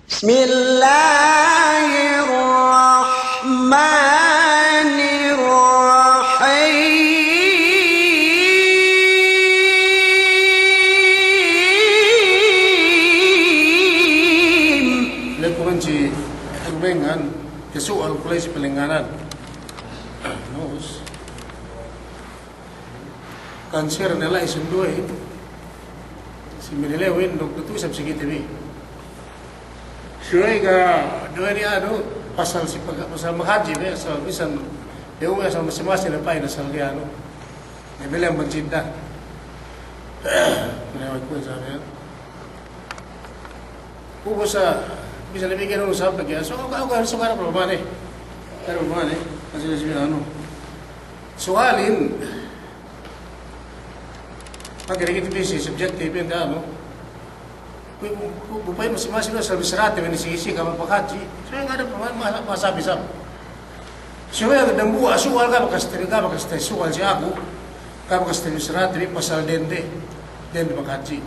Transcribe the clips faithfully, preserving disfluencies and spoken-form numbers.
بسم الله الرحمن الرحيم. La'i ku man si Rubengan, kasu'al ku la'i si Palenganan. Nus. Kanser ne la'i sinduwe. Si Minilewin, duk tu'u isab si kite bi. Suwe ga duwe ni anu, pasal si pag-, pasal maghadji' be, asal bisan, de uwe asal masi-masi ne pa'in asal ga'i anu. Ne bele amban Jidda. Ne wa kuwe' sa be. Ubus sa, bisan ne bigyan unu sa pegge'. So, ga', ga', so, ga' ne problema ne. Ga' ne problema ne. Masi, masi anu. Su'alin, pegge' ne kite bi si subjektif, pa'inte anu. Bu-, bu-, bu pa'in masi-masi du asal bissarate bi ne si, si kama paghadji'. So, ga' ne problema, ma-, masa bisa. So, ga' dambuwa' su'al ga' bakas te-, ga' bakas te-, su'al si aku. Ga' bakas te-, bissarate bi pasal dende. Dende maghadji'.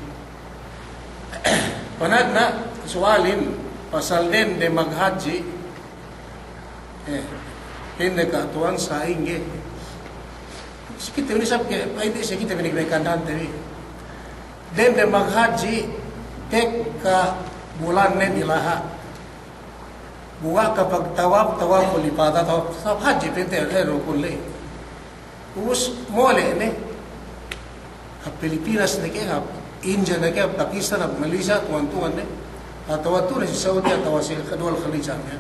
Panadna su'alin pasal dende maghadji'. Eh, dende ka tuwan sa'ingge. Si kite bi ne isab ke, pa'inte si kite bi ne kandante bi. Dende maghadji' tekka bulannen ilaha'. Bu ga' kapagtawaf, tawaful ifada, tawaf, tawaf hadji', pa'inte, eh, rukun la'i. Ubus mole' ne. Hap Pilipinas ne ke, hap India ne ke, hap Pakistan, hap Malaysia, tuwan-tuwan ne. Atawa tu'u ne si Saudi, atawa si duwal Khalij ne.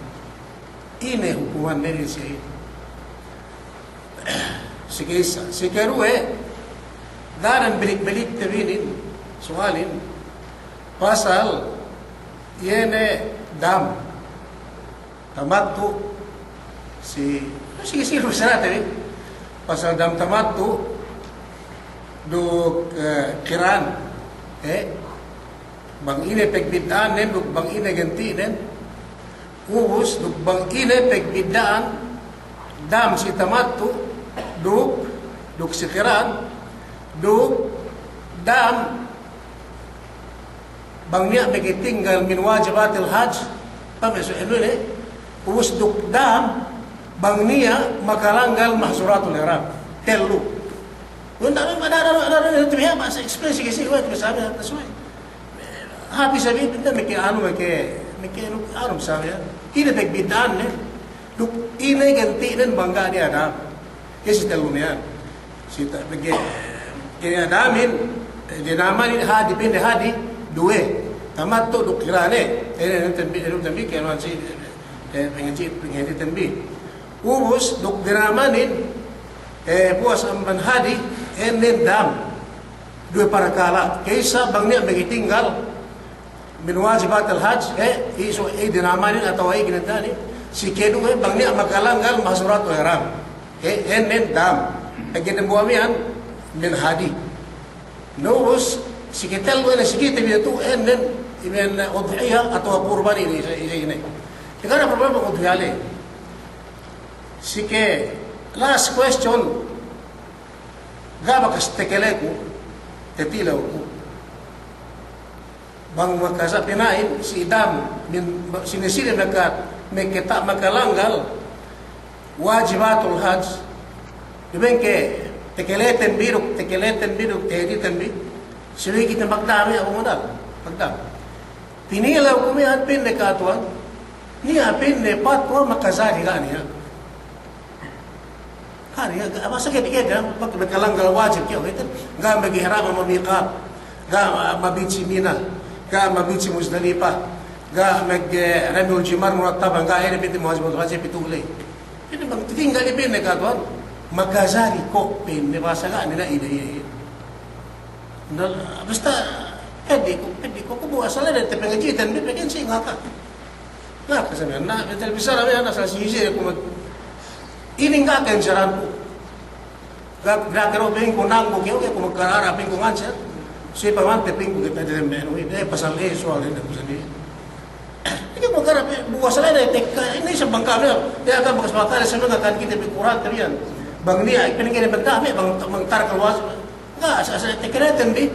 Ine hukumannen si Si ka'issa. Si kaduwe, daran balik-balikte bi inin, su'alin, pasal iye ne dam tamattu', si, si, si, si, si, pasal dam tamattu' duk, eh, kiran, eh, bang ine pagbidda'annen duk bang ine ganti'nen, Ubus, duk bang ine pagbidda'an dam si tamattu', duk, duk si kiran, duk dam bang niya' magtinggal min wajibatil hajj, paham ya, so, anu ne? Ubus duk dam bang niya' makalanggal mahzuratul ihram. Tellu. Unda, unda, unda, unda, unda, unda, explain si kisi, weh, bisa, bisa, bisa, weh. Hāp isab bi, pa'inte meke anu, meke, meke anu, anu sa miya'an. Ine pagbidda'annen, duk ine ganti'nen bang ga' niya' dam. Iye si tellu miya'an. Si ta-, meke, kene damin, dinamanin hadi, pa'inde hadi, duwe. Tamattu' duk kirane. Ine, ine tanbi, ine tanbi, kene si, eh, pangadji', pangadji' tanbi. Ubus, duk dinamanin, eh, puwas amban hadi, ēnnen dam. Duwe parakala', ka'issa bang niya' magtinggal min wajibatil hajj, eh, isu, eh, dinamanin atawa, eh, ginadani. Si kaduwe, bang niya' makalanggal mahzuratul ihram. Eh, ēnnen dam. Pegge' dambuwa' miya'an min hadi. Na ubus, si katellu ine si kite bi tu' ēnnen, ēnnen udhiya atawa kurban ine, ine, ine. Ga' ne problema udhiya le. Si ke last question, ga' bakas takaleku, tatilew ku. Bang makaza' pina'in si dam, min, sine-sine maka, meke ta' makalanggal wajibatul hajj. Duma'in ke takaleten bi duk, takaleten bi duk, tahaditen bi. Subey kite magdam, ya, Abu Madal. Magdam. Tinilew ku miya'an, pa'inde, katuwan. Niya', pa'inde, patwa makajari ga' niya'. Ga' niya', ga', masa kite, kite, ga' makalanggal wajib kew, kite. Ga' magihram amban miqat. Ga' ma-, mabit si Mina. Ga' mabit si Muzdalifa. Ga' mag-, eh, ramyul jimar murattaban. Ga' ine, pa'inte, wajib, wajib pitu' le. Pa'inde bang tatinggal iye, pa'inde, katuwan. Makajari ko', pa'inde, masa ga' niya' ine, ine. Na, basta, peddi' ku, peddi' ku, ku bu asal ne tapangadji'ten bi, pegge' si ngaka. Ngaka sa miya'an, na, betel bisa na miya'an, asal si isi ku mag-, inin ngaka insaranku. Ga', ga' kero pa'inku nanggu kew, ku magkarara pa'inku nganser. Si pamante pa'inku kite diyalem menu, eh, pasal, eh, suwal, eh, ku sandiri. Inin magkarara, bu asal ne tekka, inin sabang kami, ya, kan bakas makare, sabang kan kite bi Kur'an, tabiyan. Bang niya', pa'in kite bang kami, bang, bang tar keluar. Ga', sa-, sa-, takaleten bi,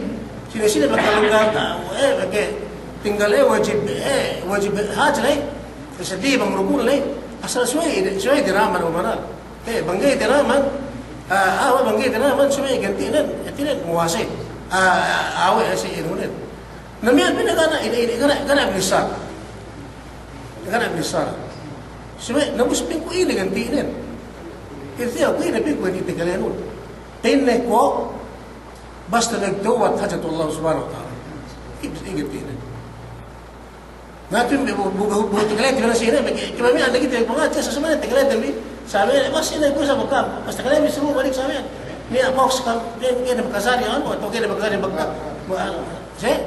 sine-sine makalanggal, eh, meke, Tinggal, eh, wajib, eh, wajib hadj ley. Seddi bang rukun ley. Asal subey, subey dinaman umanan. Eh, bang ga'i dinaman, ah, awe' bang ga'i dinaman, subey ganti'nen, hātinen muwase. Ah, awe' si inunen. Na miya'an pa'inne ga' ne, ine, ine, ga' ne, ga' ne binissara. Ga' ne binissara. Subey, na ubus pa'inku ine ganti'nen. Ine, pa'inku ine ganti'nen. Pa'inne ko', basta magtawbat hadja tu Allah Subhanahu wa Ta'ala. Iye, iye ganti'nen. Na tu bu, bu, bu, bu, takalete bi na sine, me' ke, ke miya'an lagi' te pangadji', sa' sumane takalete bi, sa' me', mas ine ku sa' bakam, mas takalete bi sumu balik sa' me'. Niya' box kam, ke, ke ne makajari, anu, atawa ke ne makajari bakam. Ma, se,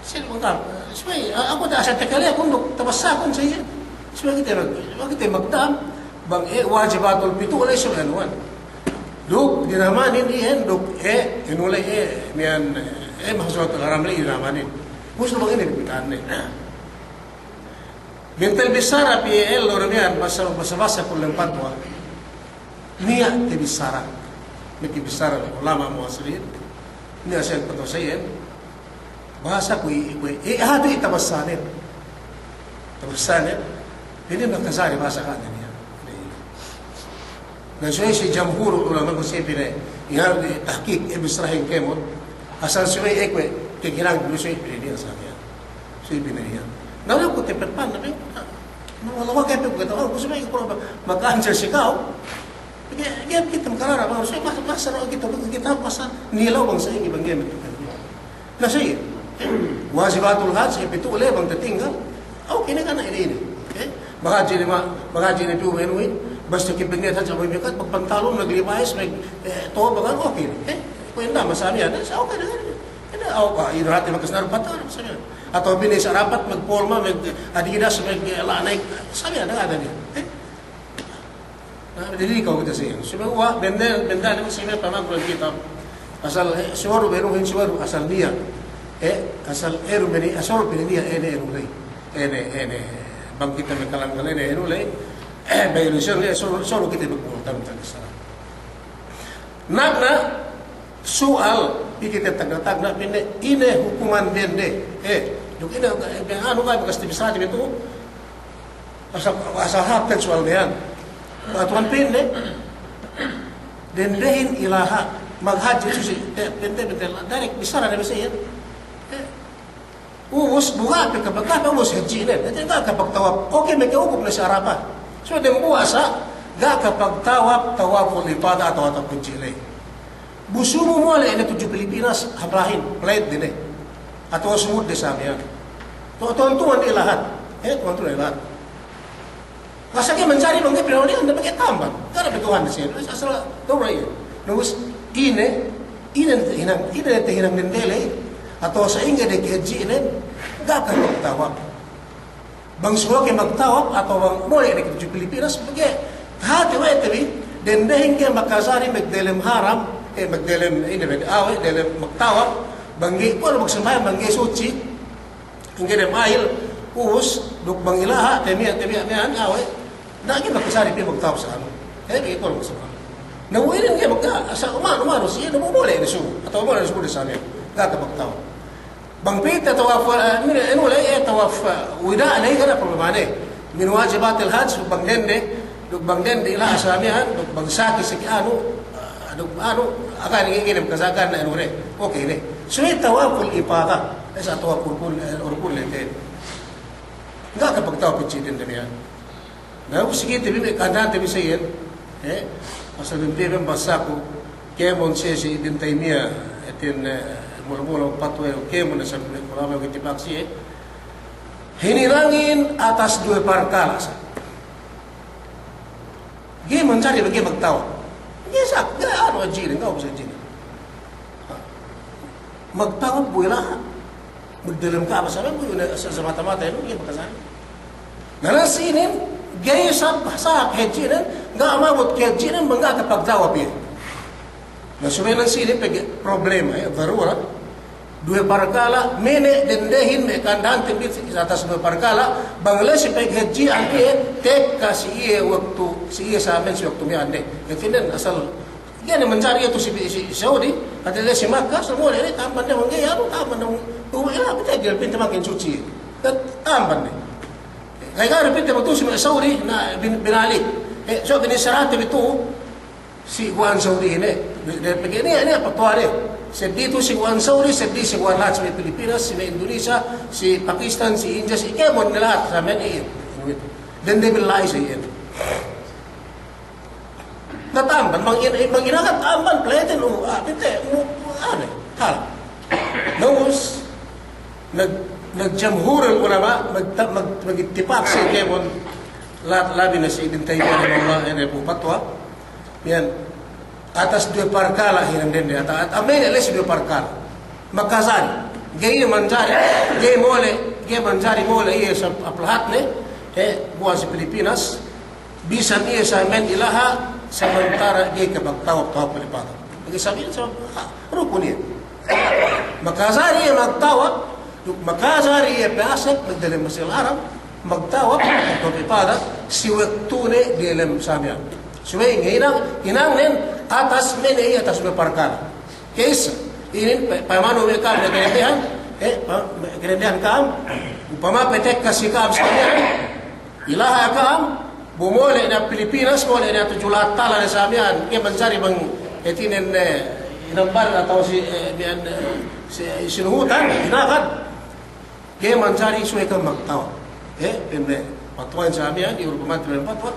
se bakam. Subey, a, aku ta asal takalete, aku duk tabassa aku sa' iye. Subey kite mag-, kite magdam, bang, eh, wajibatul pitu' ley subey anuwan. Duk dinamanin iyan, duk, eh, inu ley, eh, miya'an, eh, mahzuratul haram ley dinamanin. Ubus bang ine pa'inne. Bentel bissara pī ellew miya'an, basa, basa-basa kullem patwa. Niya' te bissara. Meke bissara ulama' mu'asirin. Niya' siye patwa siye. Bahasa ku i-, ku i-, eh, hatu i tabassanen. Tabassanen. Inin makajari bahasa ka'an niya'. Na subey si jamhur ulama' ku siye pa'inne, iyan tahkik, eh, bissarahin kēmon. Asal subey, eh, kuwe', keginang dulu subey pa'inne niya' sa' miya'an. Subey pa'inne niya'. Na lu ku te perpan, tapi, na, na, wala' wa' ke pe ku kata, oh, ku subey ku ma-, maka'an siye si ka'u. Ga'i, ga'i kite makarara, bang, subey mas-, masa na kite, kite masa nilew bang sa'ingge bang ga'i. Na subey, wajibatul hadj, eh, pitu' ley bang tatinggal. Oke ne ga' ne ine, ine. Eh, maghadji' ne ma-, maghadji' ne piyu' me' inuhin. Basta kite niyat hadja me' mikat, magpantalon, maglibais, mag-, eh, toba kan, oke ne. Eh, kuwe' ine masa miya'an, sa' oke ne. Ine, aw, ah, ine hāti bakas naru pantalon, masa miya'an. Atawa pī ne sa' rapat, magporma, mag-, Adidas, mag-, eh, la-, Nike, sa' miya'an, ga' ne. Eh, Na, dili kaw kite siye. Subey wa', bende, bende ne siye pamagul kitab. Asal, eh, suwaru benuhin suwaru asal niya'. Eh, asal eru beni, asal beni niya' ene eru ley. Ene, ene. Bang kite me' kalang-kalang ene eru ley. Eh, bang inu siye ley, suwaru, suwaru kite magul, tam, tam, salah. Nagna', su'al, pī kite tagna'-tagna', pa'inne, ine hukuman dende. Eh, duk ine, eh, anu, bakas te bissara bi tu. Asal, asal hāp kan su'al miya'an. Batuhan pa'inne, dendehin ilaha', maghadji' susi, eh, pa'inte, pa'inte, direct bissara ne bi siye. Eh, ubus, bu ga' pe kabagtawap, ubus hadji'nen. Hātinen ga' kabagtawap. Oke, meke wukup ne si Arapa. So, dembuwa' sa', ga' kabagtawap, tawaful ifada atawa tawaf hadji' ley. Bu sumu mole' ne tudju Pilipinas, hamrahin, flight de ne. Atawa sumud de sa' miya'an. Tu-, tuwan-tuwan de lahat. Eh, tuwan-tuwan de lahat. Asal ga'i mancari bang ga'i pinawalihan, dapat ga'i tamban. Ga' ne Tuhan di sini. Asal, asal, tau ba iye. Na ubus, ine, ine ne tahinang, ine ne tahinang dende ley. Atawa sa'ingge de kahadji'nen, ga' kabagtawap. Bang suwake magtawap atawa bang mole' ne tudju Pilipinas, pegge' hāti we' te bi, dendehin ga'i makajari magdelem haram, eh, magdelem, ine, mag-, awe', delem magtawap, bang ga'i, kuwe' ne magsambahayang bang ga'i suci, bang ga'i dem ayil, ubus, duk bang ilaha', te miya', te miya', miya', awe', na ga'i makajari pī magtawap sa' anu. Eh, ga'i kuwe' ne magsambahayang. Na we' inin ga'i magka-, sa' umanu, umanu, siye, na mole' ne sumu, atawa mole' ne sumu de sa' miya', ga' magtawap. Bang pī te tawaf, eh, min, anu ley, eh, tawaf, eh, wida' ley, ga' ne problema ne. Min wajibatil hadj, bang dende, duk bang dende ilaha' sa' miya'an, duk bang saki, saki anu, eh, duk anu, akan ine, ine, kazakan ne anu ley. Oke ne. Subey tawaful ifada, eh, sa' tawaf rukun, eh, rukun ley te. Ga' kabagtawap hadji' dende miya'an. Na, ubus kite bi me' kandante bi sa' iyan, eh, pasal bi me' basaku, kēmon siye si Ibn Taymiyyah, hātinen, eh, mula-mula patwa, kēmon sa' me' ulama' ittifak siye, hininangin atas duwe parkala' sa'. Ga'i mancari bang ga'i magtawap. Ga'i sa', ga'i anu hadji'nen, ga'i ubus hadji'nen. Magtawap bu ilaha'. Magdelem Ka'bah sa' bu ine sa', sa' mata-mata inu, ga'i makajari. Na, na sinin, ga'i sab-, sahap hadji'nen, ga' mabut hadji'nen, bang ga' kapagtawap iye. Na, subey na sinin pegge' problema, eh, darura. Duwe parkala', mene' dendehin me' kandante bi atas duwe parkala', bang la'i si paghadji'an iye, tekka si iye waktu, si iye sa' men si waktu miya'an de. Hātinen asal Ga'i ne mancari iye tu si, si Saudi, hāti la'i si Makka, asal mole' ne, tamban ne, bang ga'i anu, tamban ne, Ila, pite, pite makin suci. Tat-, tamban ne. Kay ga' pite magtu'u si me' Saudi, na bin-, binalik. Eh, so, binisarate bi tu'u, si guwa'an Saudi ne. Pegge' niya', niya' patuwa ne. Seddili tu'u si guwa'an Saudi, seddili si guwa'an lahat si me' Pilipinas, si me' Indonesia, si Pakistan, si India, si kēmon ne lahat, sa me' iyan. Dende bi la'i sa iyan. Na tamban, bang in-, bang inangan tamban, platin, u, ah, pite, u, ane, hal. Na ubus, nag-, nagjamhurul ulama, mag-, mag-, magittipak si kēmon, la-, labi na si Ibn Taymiyyah rahimahullah, ine pu patwa. Iyan, atas duwe parkala' hinang dende, ata-, ata-, amene le si duwe parkala'. Makajari, ga'i manjari, ga'i mole', ga'i manjari mole' iye sa-, apalahatne, eh, guwa'an si Pilipinas, bisan iye sa men ilaha, samantara' ga'i kapagtawap, tawap lipatan. Pegge' sabab iye sa, ha, rukun iye. Makajari iye magtawap, duk makajari iye pa'asek, magdelem Masjidil Haram, magtawap, tawap ipadat, si waktune delem sa miya'an. Subey ngahinang, hinangnen atas mene iye atas duwe parkala'. Ka'issa, inin pa-, pamanu we' ka'am ne kadendehan, eh, pa-, kadendehan ka'am, upama patekka si ka'am sa miya'an, ilaha ka'am, bu mole' ne Pilipinas, mole' ne tudju lahat tala ne sa miya'an, ga'i manjari bang hātinen, eh, inamban atawa si, eh, miya'an, eh, si, sinuhutan, hinangkan. Ga'i manjari subey ka'am magtawap. Eh, pa'in me' patwa sa miya'an, iye uru pamante me' patwa.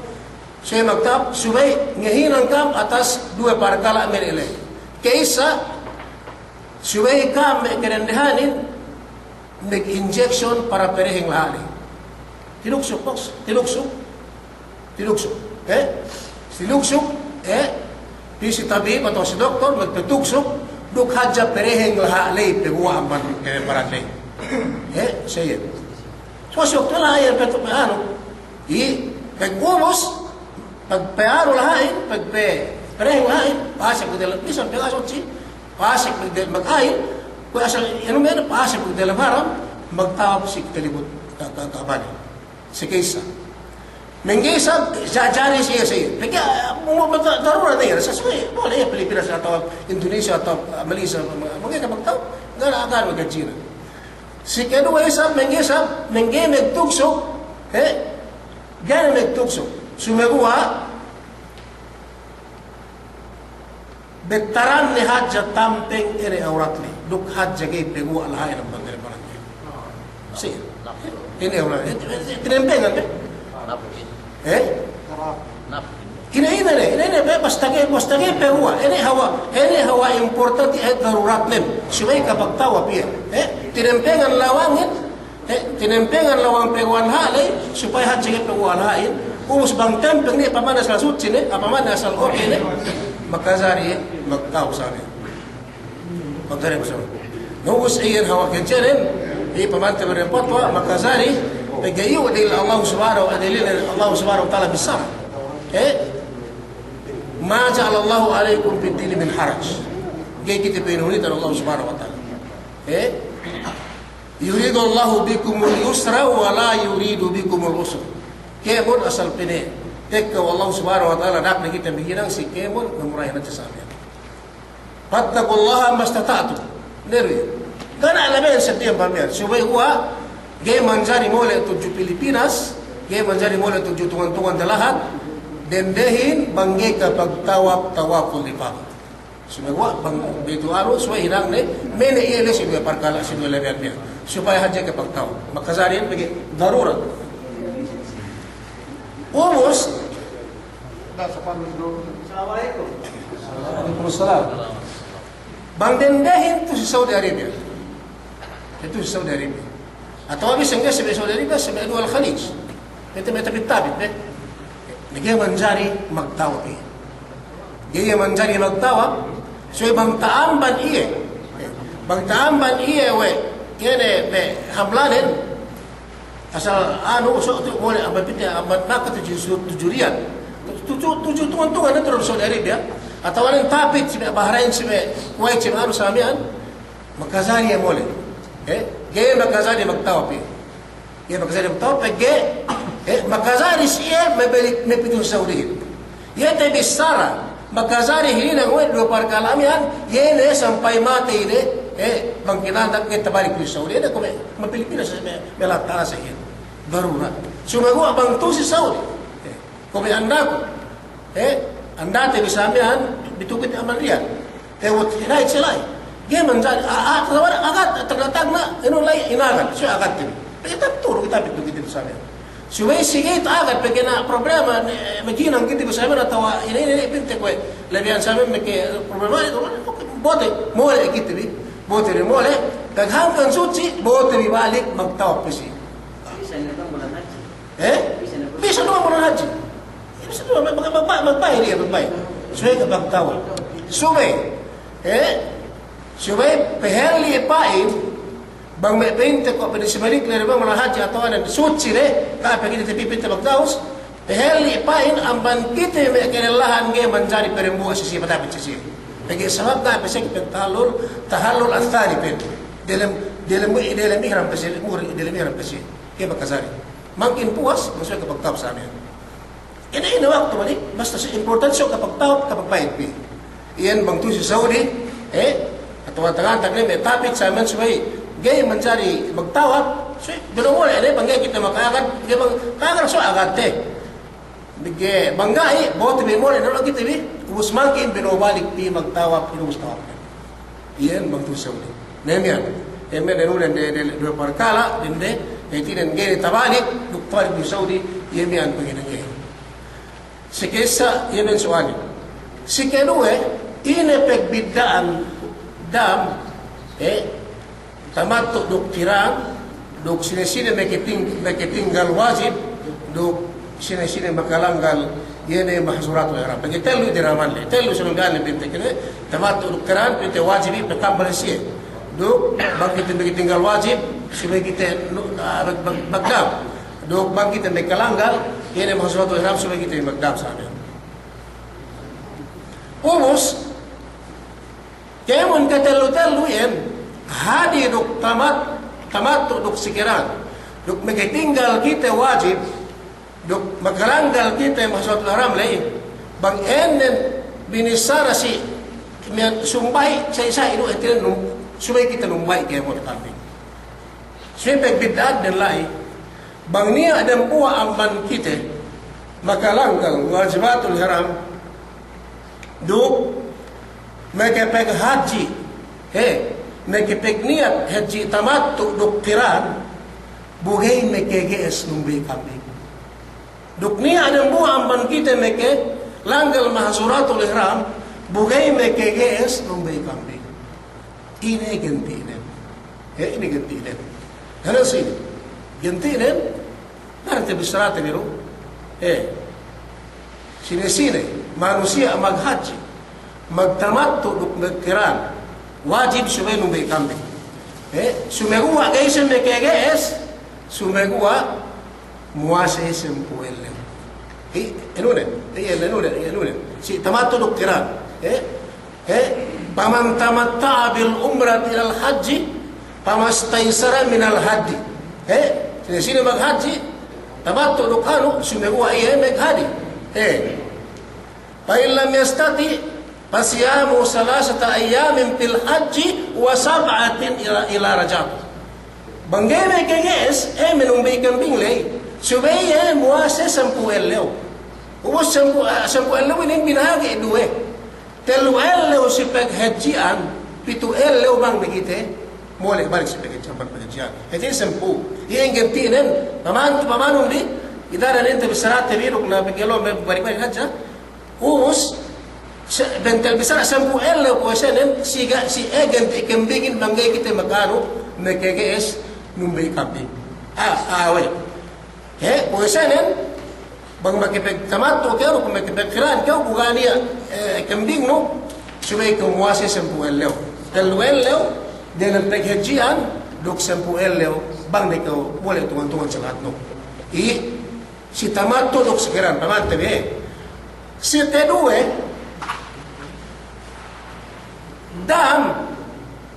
Subey magtawap, subey ngahinang ka'am atas duwe parkala' mene le. Ka'issa, subey ka'am me' kadendehanin, mag-injection para pereheng laha' le. Tinuksuk, boks, tinuksuk. Tinuksuk, eh? Tinuksuk, eh? Pī si tabib atawa si doktor, magpatuksuk, duk hadja pereheng laha' ley paguwa' amban, eh, baran ley. Eh, sa iye. So, si waktu laha' iye patu-, anu, i, pagubus, pag-, pa'anu laha'in, pag-, pe-, pereheng laha'in, pa'asek magdelem, bisan pa'asek si, pa'asek magdelem, mag-ain, kuwe' asal, anu mene, pa'asek magdelem haram, magtawap si katalibut, ka-, ka-, ka'banin. Si ka'issa. Mangga'i isab, ja-, jari siye, siye. Pegge', ah, mu-, mu-, darurat iye, sasuwe, mole' iye Pilipinas atawa Indonesia atawa Malaysia, ma-, mangga'i kapagtawap, ga' ne, ga' ne magajina. Si kaduwe isab, mangga'i isab, mangga'i magtuksuk, he? Ga' ne magtuksuk. Sumeguwa', bettaranne hadja tampeng ine awratne, duk hadja ga'i paguwa' laha'in amban diyalem baranne. Si. Ine awratne. Tinampengan, eh? Eh? Ine, ine, ine, ine, basta ga'i, basta ga'i paguwa'. Ine hawal, ine hawal importante, eh, daruratnen. Subey kapagtawap iye. Eh? Tinampengan lawangin, eh, tinampengan lawang paguwa'an laha' ley, supaya hadja ga'i paguwa' laha'in. Ubus bang tampeng ne, apamane asal suci ne, apamane asal oke ne, makajari magtawap sa miya'an. Makajari magtawap. Na ubus iyan hawal hadjenen, iye pamante me' patwa, makajari, pegge' iyu' dalil Allah subhanahu wa, dalil Allah subhanahu wa ta'ala bissara. Eh? Ma ja'alallahu alaykum fid dini min haraj. Ga'i kite pinahunitan Allah subhanahu wa ta'ala. Eh? Yuridullahu bikumul yusra wa la yuridu bikumul usra. Kēmon asal pinatekka we' Allah subhanahu wa ta'ala, da'a ne kite maghinang si kēmon, mamurahin hadja sa miya'an. Fattaqullaha mastata'tum. Neru iye. Ga' ne labeyan seddili pamiya'an. Subey guwa', ga'i manjari mole' tudju Pilipinas, ga'i manjari mole' tudju tungan-tungan dalahat, dendehin bang ga'i kapagtawap, tawapul ifada. Sumeguwa' bang bitu aru, subey hinangne, mene iye le si duwe parkala', si duwe labeyan miya'an. Supaya hadja kapagtawap. Makajari iyan pegge' darurat. Ubus. Assalamu alaykum. Wa alaykum assalam. Bang dendehin tu'u si Saudi Arabia. Tu'u si Saudi Arabia. Atawa bisan ga'i si Saudi Arabia, si duwal Khalij. Ite me' tabit-tabit, be. Ga'i manjari magtawap iye. Ga'i manjari magtawap, subey bang ta'amban iye. Bang ta'amban iye we', kene be hamlanen, asal anu, so tu mole' amban pite, amban Makka tudju, tudju Riyad. Tudju, tudju tungan-tungan ne tudju Saudi Arabia. Atawa ne tapit si me' Bahrain, si me' Kuwait, si me' anu sa miya'an. Makajari iye mole'. Eh, ga'i makajari magtawap iye. Ga'i makajari magtawap, pegge', eh, makajari si iye mabalik, mapī tudju Saudihin. Iye tabissara, makajari hininang we' duwe parkala' miya'an, iye ne sampay matey ne, Eh, bang kinadak ne tabalik tu si Saudi, eh, kuwe' me' Pilipino sa me', me' lahat tana sa iyan. Baru na. Sumeguwa' bang tu si Saudi. Eh, kuwe' andaku. Eh, andate bi sa miya'an, bi tu kite amal iyan. Eh, wot hinayit si la'i. Ga'i manjari, a, a, tagna', agad, tagna', tagna', inu la'i, inagad. Siye agad te bi. Eh, tapturu kite bi tu kite bi sa miya'an. Subey si ga'i ta'agad pegge' niya' problema, ne, maghinang kite bi sa miya'an atawa ine, ine, ine, pa'inte kuwe', labihan sa miya'an meke problema itu, bote, mole' kite bi, bote bi mole', pag hangkan sutsi, bote bi balik, magtawap pe si. Bisan ne bang bulan hadji. Eh? Bisan ne bang bulan hadji. Bisan ne bang, mag-, mag-, mag-, magbahil iye, magbahil. Subey ka magtawap. Subey. Eh? Subey, pahalli' pa'in, bang me' pa'inte kuwe' pa'in si balik ne bang bulan hadji atawa ne sutsi ne, ka'am pe kite tapī pa'inte magtawaf, pahalli' pa'in amban kite me' kalellahan ga'i manjari parembuwa' si siye, patapit si siye. Pegge' sabab ne pe siye pa'in tahallul, tahallul ath-thani pa'in. Delem, delem, delem ihram pe siye, muhrim, delem ihram pe siye. Ga'i makajari. Mangkin puwas, masuwa ke magtawaf sa miya'an. Ine, ine waktu balik, basta si importante siye kapagtawaf, kapagpa'in pī. Iyan bang tu si Saudi, eh, atawa taga-taga ne me' tapit sa miya'an subey ga'i manjari magtawaf, subey, bino mole' ne bang ga'i kite maka'agad, ga'i bang ka'agad subey agad te. Ga'i, bang ga'i, bote bi mole' ne kite bi, ubus mangkin bino balik pī magtawaf, inubus tawaf. Iyan bang tu si Saudi. Ne miya'an. Iye miya'an ine ule de, de, duwe parkala', dende, hātinen ga'i tabalik, duk tabalik tu si Saudi, iye miya'an panghinang iye. Si ka'issa, iye miya'an su'alin. Si kaduwe, ine pagbidda'an dam, eh, tamattu' duk kiran, duk sine-sine makating-, makatinggal wajib, duk sine-sine makalanggal, iye ne mahzuratul ihram. Pegge' tellu diraman le, tellu sinulgahan le pa'inte kene, tamattu' duk kiran, pa'inte wajib iye pakambal siye. Duk bang kite makatinggal wajib, subey kite nu-, ah, mag-, mag-, magdam. Duk bang kite makalanggal, iye ne mahzuratul ihram, subey kite magdam sa miya'an. Ubus, kēmon katellu-tellu iyan, hadi duk tamat-, tamattu' duk si kiran, duk makatinggal kite wajib, duk makalanggal kite mahzuratul ihram ley, bang ēnnen binissara si miya'an sumbahi', sa-, sa-, inu, hātinen num-, subey kite numbahi' kēmon kambing. Subey pagbidda'an den la'i, bang niya' dembuwa' amban kite makalanggal wajibatul ihram, duk makapaghadji', he, makapagniyat hadji' tamattu' duk kiran, bu ga'i makage'es numbey kambing. Duk niya' dembuwa' amban kite makalanggal mahzuratul ihram, bu ga'i makage'es numbey kambing. Ine ganti'nen? He, ine ganti'nen? Hāti sine, ganti'nen, na tabissarate bi du. He. Sine-sine manusiya' maghadji', magtamattu' duk magkiran, wajib subey numbey kambing. He, sumeguwa' ga'i siye makage'es, sumeguwa' muwase sampū' ellew. He, enunen, he, enunen, enunen. Si tamattu' duk kiran. He, He, faman tamatta'a bil umrati ilal hajji, famastaysara minal hadyi. He, sine-sine maghadji', tamattu' duk anu, sumeguwa' iye maghadji'. He. Fa in lam yastati', fa siyamu salasata ayyamin fil hajji wa sab'atin ila, ila Rajab. Bang ga'i makage'es, e, manumbey kambing ley, subey iye muwase sampū' ellew. Ubus sampū', ah, sampū' ellew inin binahagi' duwe. Tellu ellew si paghadji'an, pitu' ellew bang ne kite mole' balik si paghadji'an, bang paghadji'an. Hātinen sampū'. Iye ganti'nen, paman, pamanun bi, idaran inin tabissarate bi duk na pegge' lo' me' balik-balik hadja. Ubus, se-, bentel bissara sampū' ellew puwasenen, si ga-, si e ganti' kambingin bang ga'i kite makanu, makage'es numbey kambing. Ah, ah, we'. He, puwasenen, bang makapagtamattu' kew, bang makapagkiran kew, bu ga' niya', e, kambingnu, subey kew muwase sampū' ellew. Tellu ellew, diyalem paghadji'an, duk sampū' ellew, bang ne kew mole' tungan-tungan si lahatnu. I, si tamattu' duk si kiran, pamante bi, he. Si kaduwe, dam,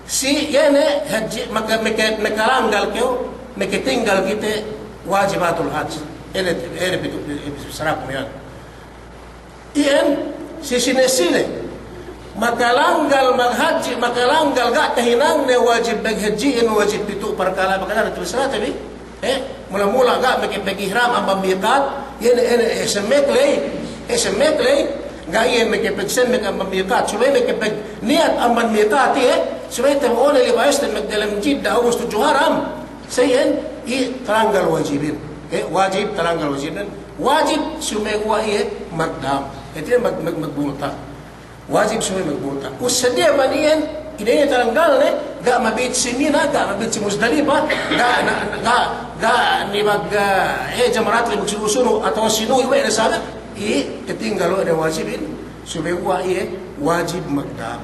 si iye ne hadji', maka-, maka-, makalanggal kew, makatinggal kite wajibatul hajj. Ine, ine pitu', pitu' saraku iyan. Iyan, si sine-sine Makalanggal maghadji', makalanggal ga' tahinangne wajib maghadji'in, wajib pitu' parkala', makalanggal tu' salate bi. Eh, mula-mula ga' meke pagihram amban miqat, iye ne, iye ne, eh, semmek ley, eh, semmek ley, ga' iye meke pagsemmek amban miqat, subey meke pagniyat amban miqat, iye, subey tabo'one libayeste magdalem Jidda, ubus tudju haram. Sa iyan, iye talanggal wajibin. Eh, wajib talanggal wajibin. Wajib sumeguwa' iye magdam. Hātinen mag-, mag-, magbulta'. Wajib sumeguwa' magbulta'. Us sadiya man iyan, ine iye talanggalne, ga' mabit si Mina, ga' mabit si Muzdalifa, ga' na, ga', ga' ni mag, eh, jamarat ni magsunu-sunu, atawa sinuwi we' ne sabe, iye tatinggal we' ne wajibin, sumeguwa' iye wajib magdam.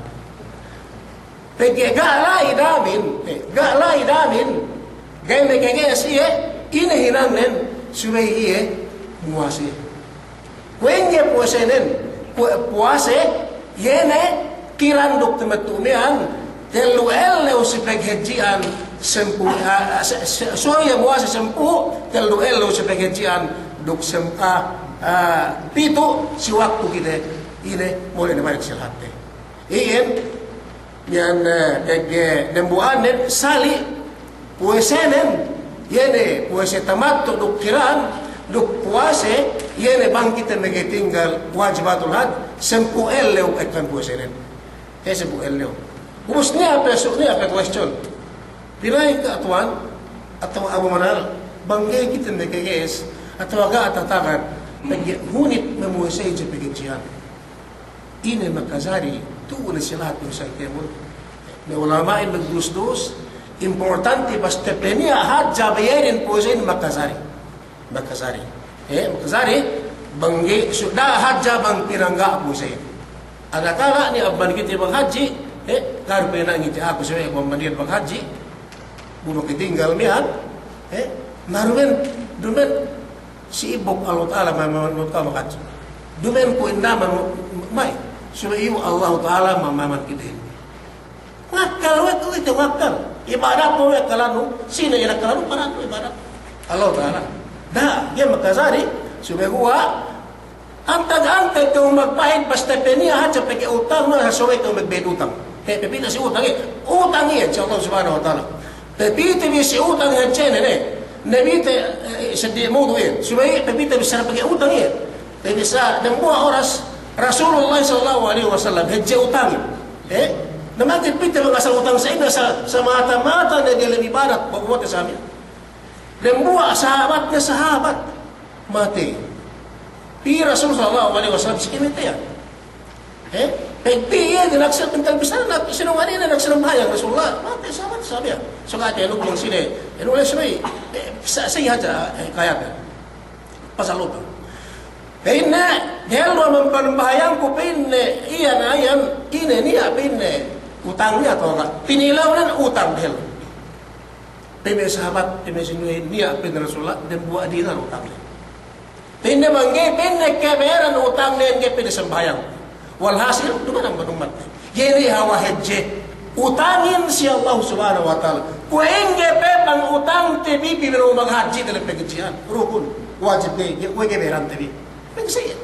Pegge' ga' la'i damin, eh, ga' la'i damin, ga'i makage'es iye, ine hinangnen, subey iye muwase. Kuwe' ingge puwasenen, kuwe' puwase, iye ne kiran duk tamattu' miya'an, tellu ellew si paghadji'an, sampū', ah, ah, se-, se-, so iye muwase sampū', tellu ellew si paghadji'an, duk sam-, ah, ah, pitu' si waktu kite, ine, mole' ne balik si lahatte. Iyan, miya'an, eh, pegge' dembuwa'anen sali' puwasenen, iye ne puwase tamattu' duk kiran, duk puwase, iye ne bang kite makatinggal wajibatul hajj, sampū' ellew ekkahan puwasenen. Eh, sampū' ellew. Ubus niya' pe su-, niya' pe question. Pina'in ka tuwan, atawa Abu Manal, bang ga'i kite makage'es, atawa ga' tatagad, pegge' hunit mamuwase hadja paghadji'an. Ine makajari, tu'u ne si lahat puwase kēmon. Me' ulama'in magdus-dus, importante basta pe niya' hadja bayadin puwasehin makajari. Makajari. Eh, makajari, bang ga'i, suda hadja bang pinangga' puwasehin. Adakala' niya' amban kite bang hadji', eh, karu pe nangiti aku sawe' ku amban iyan bang hadji', bu makatinggal miya'an, eh, na duma'in, duma'in, si ibuk Allahu Ta'ala ma-, ma-, ma-, ma-, makadji'. Duma'in ku indaman, ma'i. Subey iyu' Allahu Ta'ala ma-, ma-, ma-, kite. Ngakkal we' ku ite ngakkal. Ibadat we' kalanu, sine ina kalanu, paradu ibadat. Allahu Ta'ala. Da, ga'i makajari, subey huwa, antag-antag kew magpa'in, basta pe niya' hadja pegge' utang, na subey kew magbayad utang. He, pepite si utang, eh. Utang iyan si Allah Subhanahu wa Ta'ala. Pepite bi si utang hadjene ne. Nabi te, eh, seddi mawdu' iyan. Subey pepite bi sa pegge' utang iyan. Pepite sa, dembuwa' oras Rasulullah sallallahu alaihi wasallam hadje utangin. Eh? Na mate pite bi asal utang sa ine sa, sa mata-mata ne dalem ibadat, pagbuwat sa amin. Dembuwa' sahabat ne sahabat. Mate. Pī Rasul sallallahu alaihi wasallam si kamateyan. Eh? Pegge' iye dinaksel pintal bisan, na sinungan iye dinaksel sambahayang Rasulullah. Mate sahabat sahabat. So kate anu kulang sine. Anu le sine. Eh, sa-, sa iye hadja, eh, kayate. Pasal utang. Pa'inne, dehellu amban pambahayangku pa'inne, iyan, iyan, ine niya' pa'inne, utangnen atawa ga'. Pinilawnen utang dehellu. Pa'in me' sahabat, pa'in me' sinuwe, niya' pa'in Rasulullah, dembuwa' dinar utangnen. Pa'inne bang ga'i pa'inne kabayaran utangnen, ga'i pa'inne sambahayang. Walhasil, duma'in amban ummatne. Ga'i ne hawal hadje. Utangin si Allah Subhanahu wa Ta'ala. Kuwe' ingge pe bang utangte bi, bi bang hadji' dalem paghadji'an. Rukun. Wajib ga'i, ga'i, kuwe' ga'i bayarante bi. Pegge' sa iye.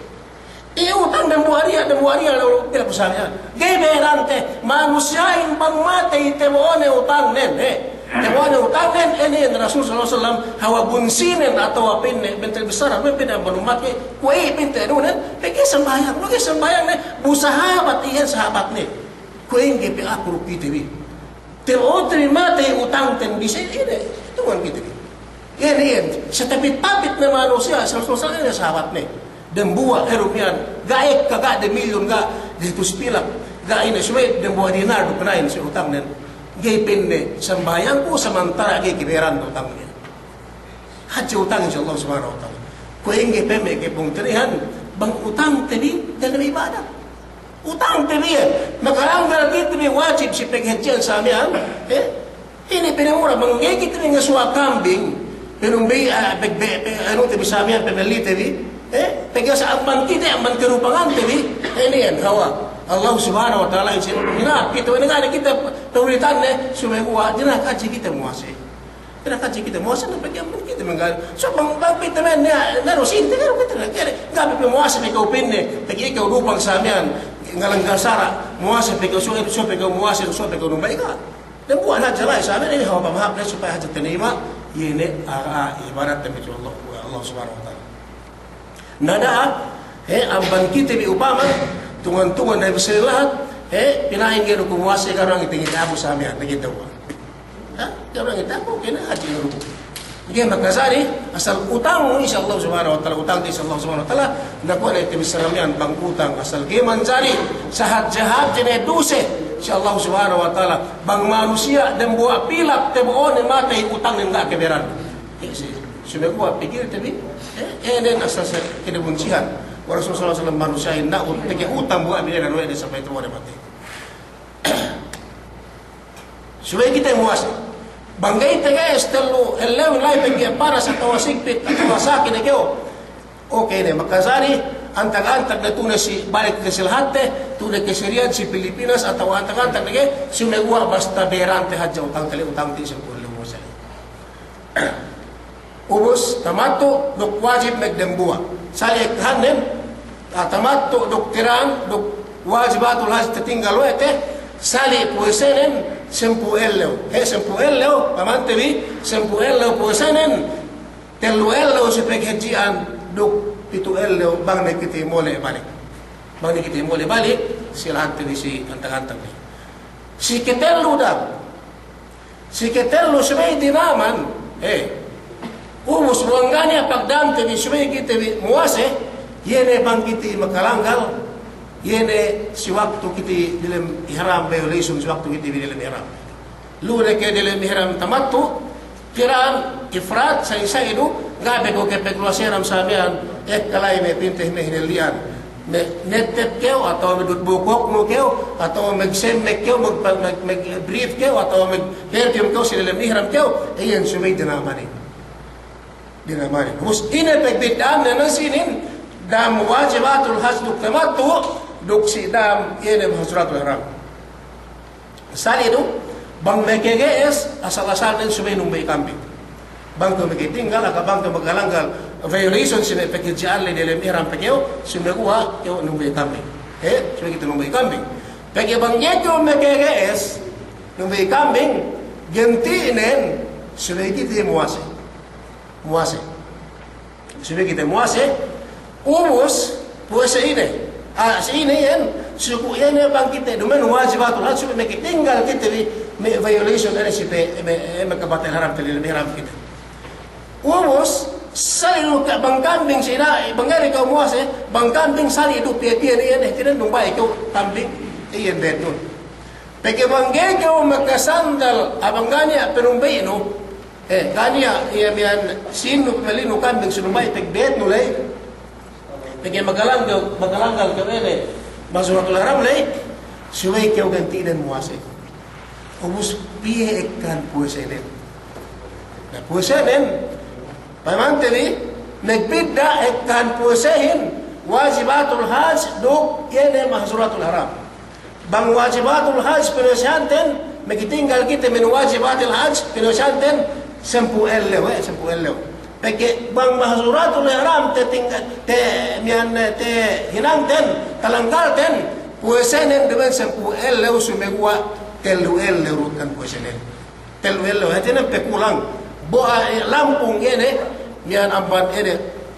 Iye utang dembuwa' riyal, dembuwa' riyal, lalu pila' puwasane. Ga'i bayarante, manusiya'in bang matey tabo'one utangnen, eh. Tabo'one utangnen, inin Rasul sallallahu alaihi wasallam, hawal bunsinen atawa pa'inne, bentel besar, pa'inne amban ummatne, kuwe' pa'inte anunen, pegge' sambahayang, pegge' sambahayang ne, bu sahabat iyan sahabatne. Kuwe' ingge pe aku duk kite bi. Tabo'ote bi matey utangten bi sa ine, tuwan kite bi. Iyan, iyan, satapit-tapit ne manusiya', sallallahu alaihi wasallam ine sahabatne. Dembuwa' eru miya'an, ga' ekka, ga' de milyun, ga' de hatus pila', ga' ine, subey dembuwa' dinar du pina'in si utangnen. Ga'i pa'inne sambahayangku samantara' ga'i kabayaran utangnen. Hadje utangin si Allah Subhanahu wa Ta'ala. Kuwe' ingge pe me' kapungtina'ihan, bang utangte bi dalem ibadat. Utangte bi iyan, makalanggal kite bi wajib si paghadji'an sa miya'an, eh? Ine pe ne mura, bang ga'i kite bi ngasuwa' kambing, panumbey, ah, be-, be-, be-, anute bi sa miya'an, pamellite bi, eh? Pegge' sa amban kite, amban karupangante bi, eh, ine iyan, hawal Allah Subhanahu wa Ta'ala, isi, dina'ak kite, we' ne ga' ne kite pawilitanne, sumeguwa', dina'ak hadja kite muwase. Dina'ak hadja kite muwase, na pegge' amban kite mangga'. So, bang, bang pite men, ne, ne, no, sinte, ne, kite, ne, kite, ga' pe muwase ne kew pa'inne, pegge' kew dupang sa miya'an, ngalanggal sara', muwase pe kew, suwe, suwe pe kew muwase, suwe pe kew numba'i, ga'. Dambuwa' hadja la'i sa' miya'an, ine hawal pamaham ne supaya hadja tinayima', iye ne, a, a, ibadat ne tudju Allah, Allah Subhanahu wa Ta'ala. Na da'a, he, amban kite bi upama, tungan-tungan da'i bi sali' lahat, he, pina'in ga'i du ku muwase, ga' du ngite-ngite aku sa' miya'an, ne kite wa. Ha? Ga'i du ngite aku, kene hadji ne du. Ga'i makajari, asal utangnu si Allah Subhanahu wa Ta'ala, utangte si Allah Subhanahu wa Ta'ala, na kuwe' ne te bi sa' miya'an bang utang, asal ga'i manjari, sahadje-hadje ne duse si Allah Subhanahu wa Ta'ala, bang manusiya' dambuwa' pilak, tabo'o ne matey utangnen ga' kabayaran. Iye si, sumeguwa' pikilte bi, eh, eh, ne nasa se, kinabuncihan. Wa Rasul sallallahu alaihi wasallam manusiya'in na'ut, teke utang buwa' bi ne, we' ne sampay tabo'o ne matey. Subey kite muwase. Bang ga'i tege'es tellu ellew la'i pegge' panas atawa sigpit atawa saki ne kew. Oke ne, makajari, antag-antag ne tu'u ne si balik ne si lahatte, tu'u ne ke si Riyadh, si Pilipinas, atawa antag-antag ne ke, sumeguwa' basta bayarante hadja utangte le, utangte sampū' ellew muwase. Ubus, tamattu' duk wajib magdambuwa'. Sali' ekkahannen, ah, tamattu' duk kiran, duk wajibatul hajj tatinggal we' te, sali' puwasenen sampū' ellew. He, sampū' ellew, pamante bi, sampū' ellew puwasenen, tellu ellew si paghadji'an, duk pitu' ellew bang ne kite mole' balik. Bang ne kite mole' balik, si lahatte bi si antag-antag bi. Si katellu da'a. Si katellu subey dinaman, eh. Ubus bang ga' niya' pagdamte bi subey kite bi muwase, iye ne bang kite makalanggal, iye ne si waktu kite diyalem ihram, violation si waktu kite bi diyalem ihram. Lu'u ne ke diyalem ihram tamattu', kiran, ifrad, sa'i-sa'i du, ga' pe kew ke pegluwas ihram sa' miya'an, ekka la'i me' pinte me' hinalli'an. Me' nettep kew, atawa me' dut bukoknu kew, atawa me' semmek kew, me', me', me' brief kew, atawa me' perfume kew, si diyalem ihram kew, iyan subey dinamanin. Dinamanin. Ubus ine pagbidda'an ne sinin, dam wajibatul hajj duk tamattu', duk si dam ine mahzuratul ihram. Sali' du, bang makage'es, asal-asalnen subey numba'i kambing. Bang kew makatinggal, aka bang kew makalanggal, violation si me' paghadji'an le diyalem ihram pe kew, sumeguwa' kew numba'i kambing. He, subey kite numba'i kambing. Pegge' bang ga'i kew makage'es, numba'i kambing, ganti'nen, subey kite muwase. Muwase. Subey kite muwase, ubus, puwase ine. Ah, si ine iyan, suku' iye ne bang kite, duma'in wajibatul hajj, subey makatinggal kite bi, me' violation ine si pe, me', me' kabatal haram, te diyalem ihram kite. Ubus, sali' du ke bang kambing si ine, bang ga'i kew muwase, bang kambing sali' du piye-piye ne iyan, eh, kite numba'i kew kambing, iyan betnun. Pegge' bang ga'i kew makasandal, ah, bang ga' niya' panumbayinu, eh, ga' niya', iye miya'an, sīnnu, pamalinu kambing sinumbayi, pegge' betnu ley. Pegge' makalanggal, makalanggal kew ine, mahzuratul ihram ley, subey kew ganti'nen muwase. Ubus piye ekkahan puwasenen. Na puwasenen, pamante bi, magbidda' ekkahan puwasehin, wajibatul hajj, duk iye ne mahzuratul ihram. Bang wajibatul hajj pinuwasehanten, makatinggal kite min wajibatil hajj, pinuwasehanten sampū' ellew, eh, sampū' ellew. Pegge' bang mahzuratul ihram tatingga-, ta-, miya'an, tahinangten, talanggalten, puwasenen duma'in sampū' ellew, sumeguwa' tellu ellew du ekkahan puwasenen. Tellu ellew, hātinen pakulang. Bo, eh, lampung iye ne, miya'an amban iye ne,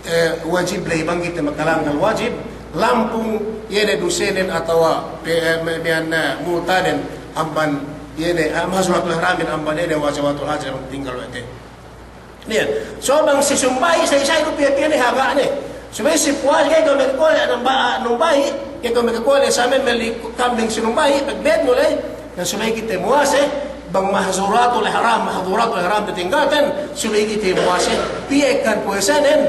eh, wajib ley bang kite makalanggal wajib, lampung iye ne dusenen atawa pe-, eh, me-, miya'an, eh, multaden amban iye ne, eh, mahzuratul ihramin amban iye ne wajibatul hajj bang tinggal we' te. Niya'. So bang si sumbayi, sa'i-sa'i du piye-piye ne haba' ne. Subey si puwase ga'i kew makakole' numba-, numbayi, ga'i kew makakole' sa' me' melli kambing sinumbayi, pagbetnu ley, na subey kite muwase, bang mahzuratul ihram, mahzuratul ihram tatinggalten, subey kite muwase, piye ekkahan puwasenen,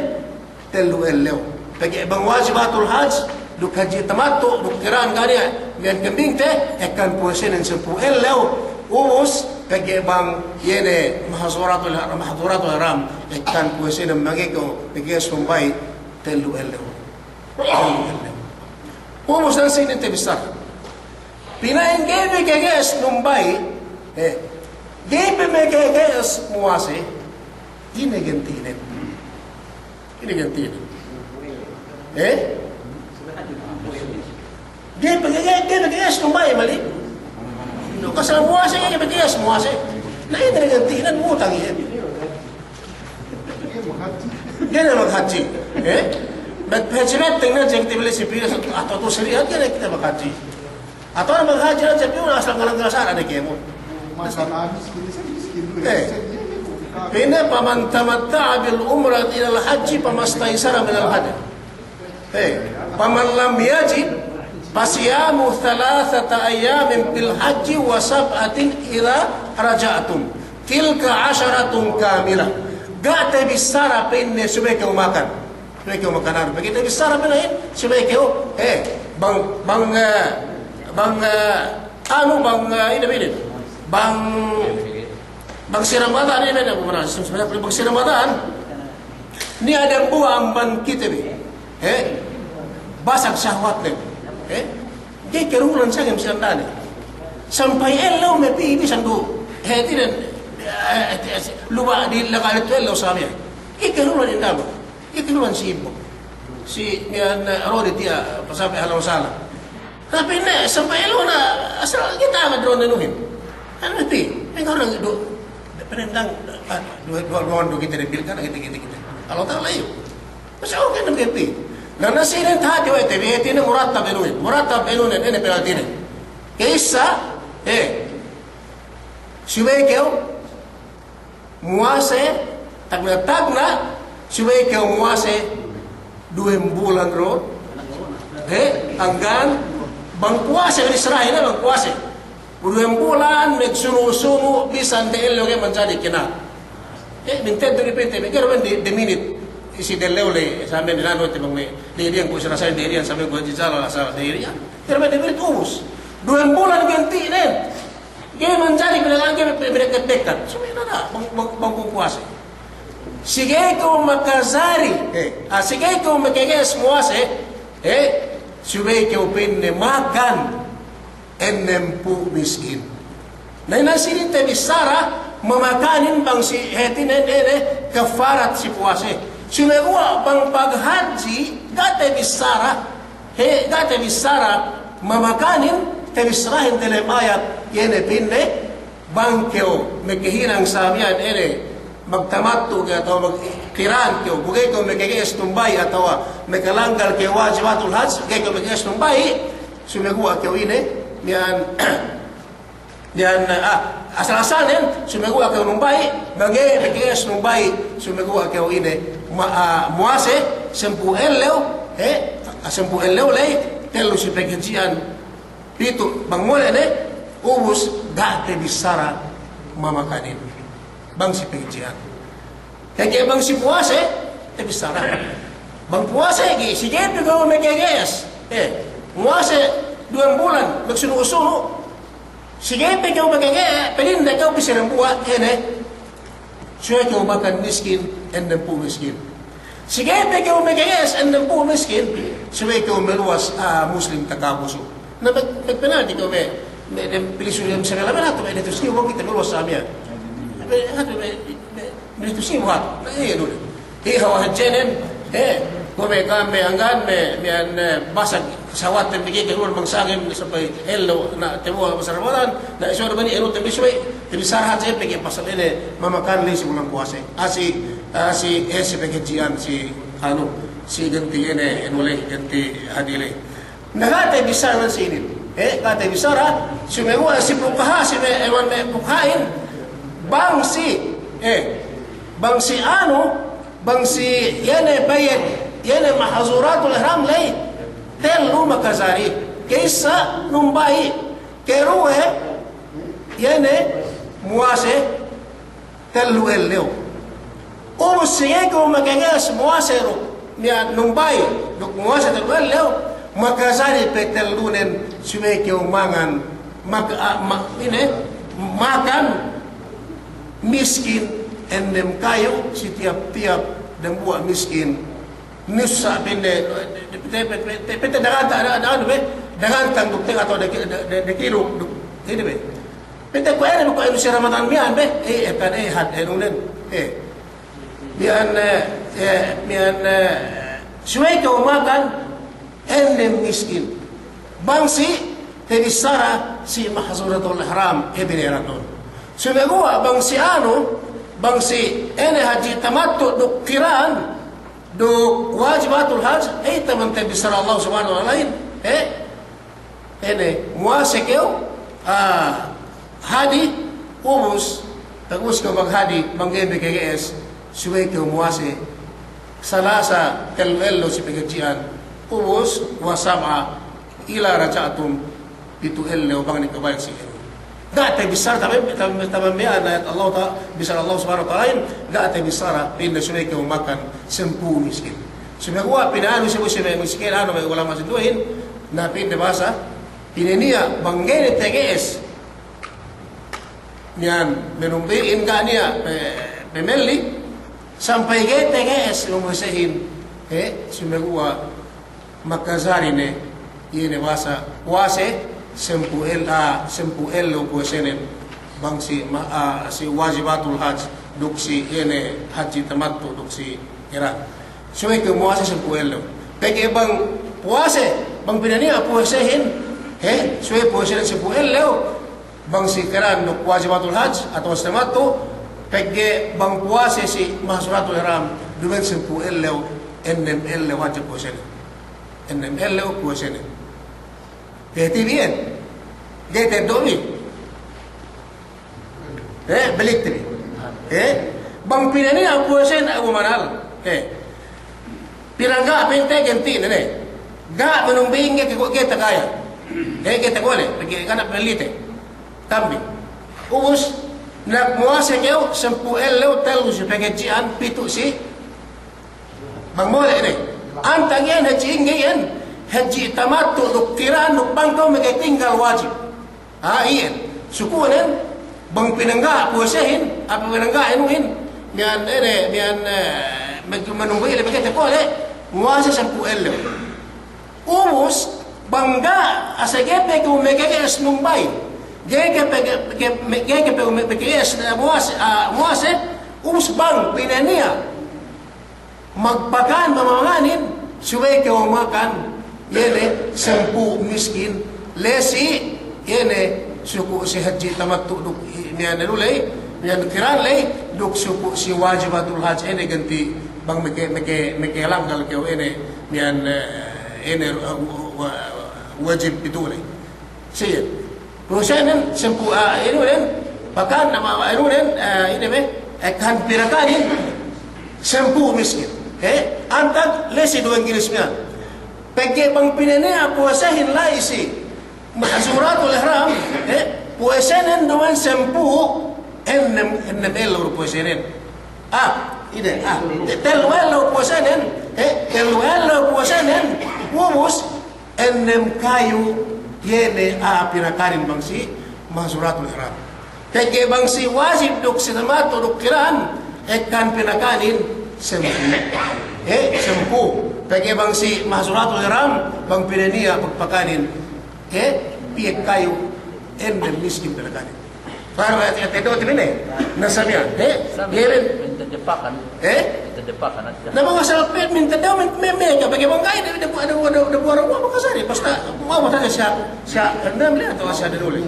tellu ellew. Pegge' bang wajibatul hajj, duk hadji tamattu', duk kiran ga' niya', miya'an kambingte, ekkahan puwasenen sampū' ellew, ubus, pegge' bang iye ne mahzuratul, mahzuratul ihram, ekkahan puwasenen bang ga'i kew, pegge' sumbayi, tellu ellew. Ubus, nan sinin tabissā. Pina'in ga'i makage'es numbayi, eh, ga'i pe makage'es muwase, ine ganti'nen. Ine ganti'nen. Eh? Ga'i pe, ga'i, ga'i pe kēges numbali' mali'. Duk asal muwase, ga'i pe kēges muwase. Na, ine ne ganti'nen, utang iye. Ga'i ne maghadji. Eh? Bet, bet, bet, tingnan, jek, tibili si Pinas, atawa tu sari'at, ga'i ne kite maghadji. Atawa maghadji, jek, asal ngalang-ngalang sara' ne kēmon. Eh. Pa'inne, faman tamatta'a bil umrati ilal hajji famastaysara minal hadyi. Eh, faman lam yajid, fasiyamu thalathata ayyamin fil hajji wa sab'atin idha raja'tum. Tilka asharatun kamilah. Ga' tabissara pa'inne subey kew makan. Subey kew makan anu. Pegge' tabissara pa'inne subey kew, eh, bang, bang, eh, bang, eh, anu, bang, eh, ine, ine. Bang Bang si Ramadan, ine ne, bang si Ramadan, niya' dambuwa' amban kite bi. Eh? Basag sahwatnen. Eh? Ga'i karulan sangem si andane. Sampay ellew me' pī bisan du. Eh, tinen, eh, eh, luba' di laga' tu ellew samiyan. Ga'i karulan indaman. Itu luwan si Ibu. Si, niya' ne, Rodi tiya', pasampay ahlan wa sahlan. Tapi ne, sampay ellew ne, asal kite amat Rodi nuhin. Anu ti, engkau orang du, penendang, ah, dua, dua, dua, dua kite debil kan, kite, kite, kite. Allah Ta'ala iyu. Masa oke ne, bi. Na, na sinin tahati we' te bi, hātinen murattab enuhin. Murattab enuhin, ine penaltinen. Ka'issa, eh, subey kew, muwase, tagna'-tagna', subey kew muwase duwem bulan du. He, hangkan bang puwase, bissarahin bang puwase. Duwem bulan, magsunu'-sunu', bisan de ellew ga'i manjari kina. He, minteddu di pente, mikir wen di, di minit. Isi de ellew le, sambil dinanu te bang me, di diyan ku sarasahin, di diyan sambil ku jijala, asal di diyan. Kira wen di minit ubus. Duwem bulan ganti'nen. Ga'i manjari pinangan ga'i pinagdekkat. Subey na da, bang, bang, bang puwase. Si ga'i kew makajari, eh, ah, si ga'i kew makajari muwase, eh, subey kew pa'inne makan ennempū' miskin. Na, ine sinin tabissara mamakanin bang si hātinen, eh, eh, kafarat si puwase. Sumeguwa' bang paghadji, ga' tabissara. He, ga' tabissara mamakanin, tabissarahin dalem ayat, iye ne pa'inne, bang kew makahinang samiyan ine, magtamattu' kew atawa magkiran kew, bu ga'i kew makajari numbali' atawa makalanggal kew wajibatul hajj, ga'i kew makajari numbali', sumeguwa' kew ine, miya'an Diyan, ah, asal-asalnen, sumeguwa' kew numbali', bang ga'i makajari numbali', sumeguwa' kew ine, ma-, ah, muwase, sampū' ellew, eh, sampū' ellew ley, tellu si paghadji'an, pitu', bang mole' ne, ubus, ga' tabissara mamakanin. Bang si paghadji'an. Pegge' bang si puwase, tabissara. Bang puwase, ga'i, si ga'i pe kew makajari. Eh, muwase duwem bulan, magsunu'-sunu'. Si ga'i pe kew makajari, pa'inne kew pī si dambuwa', ine. Subey kew makan miskin, ennempū' miskin. Si ga'i pe kew makajari, ennempū' miskin. Subey kew maluwas, ah, Muslim takabusu. Na, mag-, magpenalti kew me', me', me' pilisu dem sabela me' natu' me' ditu siyu, kite maluwas samiyan. Me', natu' me', me', Duk itu si buhat. Na, iye du. Iye hawal hadjenen, eh, kuwe' me' ka'am me' anggan me', me' an, eh, basag sawat te bi ke, ke luwal bang sangem sampay ellew, na, tebuwa' masa Ramadan, na, isu du bani elu te bi subey, te bi sarahat se pegge' pasal ine, mamakan ley si bulan puwase. Asi, asi, eh, si paghadji'an si, anu, si ganti ine, anu ley, ganti hadji ley. Na ga' tabissara si inin. Eh, ga' tabissara, sumeguwa' si pukaha', si me', ewan me' pukaha'in, bang si, eh, bang si anu, bang si iye ne bayed, iye ne mahzuratul ihram ley, tellu makajari. Ka'issa numbali', karuwe, iye ne muwase, tellu ellew. Ubus si ga'i kew makajari muwase duk, niya' numbali', duk muwase tellu ellew, makajari pe tellunen subey kew mangan, mak-, a-, ma-, ine, makan miskin ennem kayu si tiyap-tiyap dambuwa' miskin. Nusa' pa'inne, pa'inte, pa'inte, pa'inte danganta, da-, da-, anu be, danganta duk te atawa daki-, da-, da-, dakilu, duk, ine be. Pa'inte kuwe' ine be, kuwe' ine si Ramadan miya'an be, eh, eh, kan, eh, had, eh, nunen, eh. Miya'an, eh, eh, miya'an, eh, subey kew makan, ennem miskin. Bang si tabissara si mahzuratul ihram, e, bine iran dun. Sumeguwa' bang si anu, bang si ine hadji tamattu' duk kiran, duk wajibatul hajj, e, taman tabissara Allah Subhanahu wa Ta'alahin, e, ine, muwase kew, ah, hadji, ubus, ubus kew maghadji, bang ga'i me' kege'es, subey kew muwase, salasa, tellu ellew si paghadji'an, ubus, wa sab'a, ila raja'tum, pitu' ellew bang ne kew balik si inu. Ga' tabissara, taman, taman, taman miya'an ayat Allah Ta-, bissara Allah Subhanahu wa Ta'alahin, ga' tabissara, pa'inne subey kew makan sampū' miskin. Sumeguwa' pina'anu si, si miskin, anu, me' ulama' sinduwehin, na pa'inne bahasa, pinaniya', bang ga'i ne tege'es miya'an, manumbi'in ga' niya' pe-, pamelli, sampay ga'i tege'es, mamuwasehin, e, sumeguwa' makajari ne, iye ne bahasa puwase, sampū' el-, ah, sampū' ellew puwasenen, bang si ma-, ah, si wajibatul hajj, duk si iye ne hadji tamattu', duk si kiran. Subey kew muwase sampū' ellew. Pegge' bang puwase, bang pinaniya' puwasehin, e, subey puwasenen sampū' ellew, bang si kiran duk wajibatul hajj atawa si tamattu', pegge' bang puwase si mahzuratul ihram, duma'in sampū' ellew, ennem ellew hadja puwasenen. Ennem ellew puwasenen. Tahāti bi iyan. Ga'i ta'eddo' bi. E, balik te bi. E, bang pinaniya' puwasenen abu manal. E. Pinangga' pinte ganti'ne ne. Ga' manumbi'in ga'i ke-, ga'i takaya. E, ga'i takole, pegge' ga' ne pamelli te. Kambing. Ubus, nagmuwase kew, sampū' ellew, tellu si paghadji'an, pitu' si bang mole' ne. Antag iyan hadji'in ga'i iyan, hadji' tamattu' duk kiran duk bang kew makatinggal wajib. Ah, iyan. Sukunen, bang pinangga' puwasehin, apa pinangga' inuhin, miya'an ine, miya'an, e, mag-, manumbi'in le pegge' takole, muwase sampū' ellew. Ubus, bang ga', asal ga'i pe kew makage'es numbay. Ga'i ke pe, ga'i, ga'i ke pe makage'es, e, muwase, ah, muwase, ubus bang pinaniya' magpakan mamanganin, subey kew makan, iye ne, sampū' miskin, la'i si, iye ne, suku' si hadji' tamattu' duk, i-, miya'an anu ley, miya'an kiran ley, duk suku' si wajibatul hajj, iye ne ganti' bang maka-, maka-, makalanggal kew iye ne, miya'an, e, iye ne, wa-, wa-, wajib pitu' ley. Siye. Puwasenen, sampū', ah, inunen, pakan, ama, inunen, ah, ine be, e, kan pinakanin, sampū' miskin. E, antag, la'i si duwe ginis miya'an. Pegge' bang pinaniya' puwasehin la'i si mahzuratul ihram, e, puwasenen duma'in sampū', ennem, ennem ellew puwasenen. Ah, ine, ah, te-, tellu ellew puwasenen, e, tellu ellew puwasenen, ubus, ennem kayu, iye ne a'a pinakanin bang si mahzuratul ihram. Pegge' bang si wajib duk si tamattu' duk kiran, ekkahan pinakanin sampū'. E, sampū'. Pegge' bang si mahzuratul ihram, bang pinaniya' pagpakanin, e, piye kayu, ennem miskin pinakanin. Para ta'eddo' te bi ne. Na sa miya'an, e? Sa miya'an, iye ne. Minta depakan. E? Minta depakan hadja. Na bang asal pe, minta depakan, me', me', me', pegge' bang ga'i, de, de, de, de, de, de, de, basta, ma'u, basta siya, siya, ennem le atawa siya duley.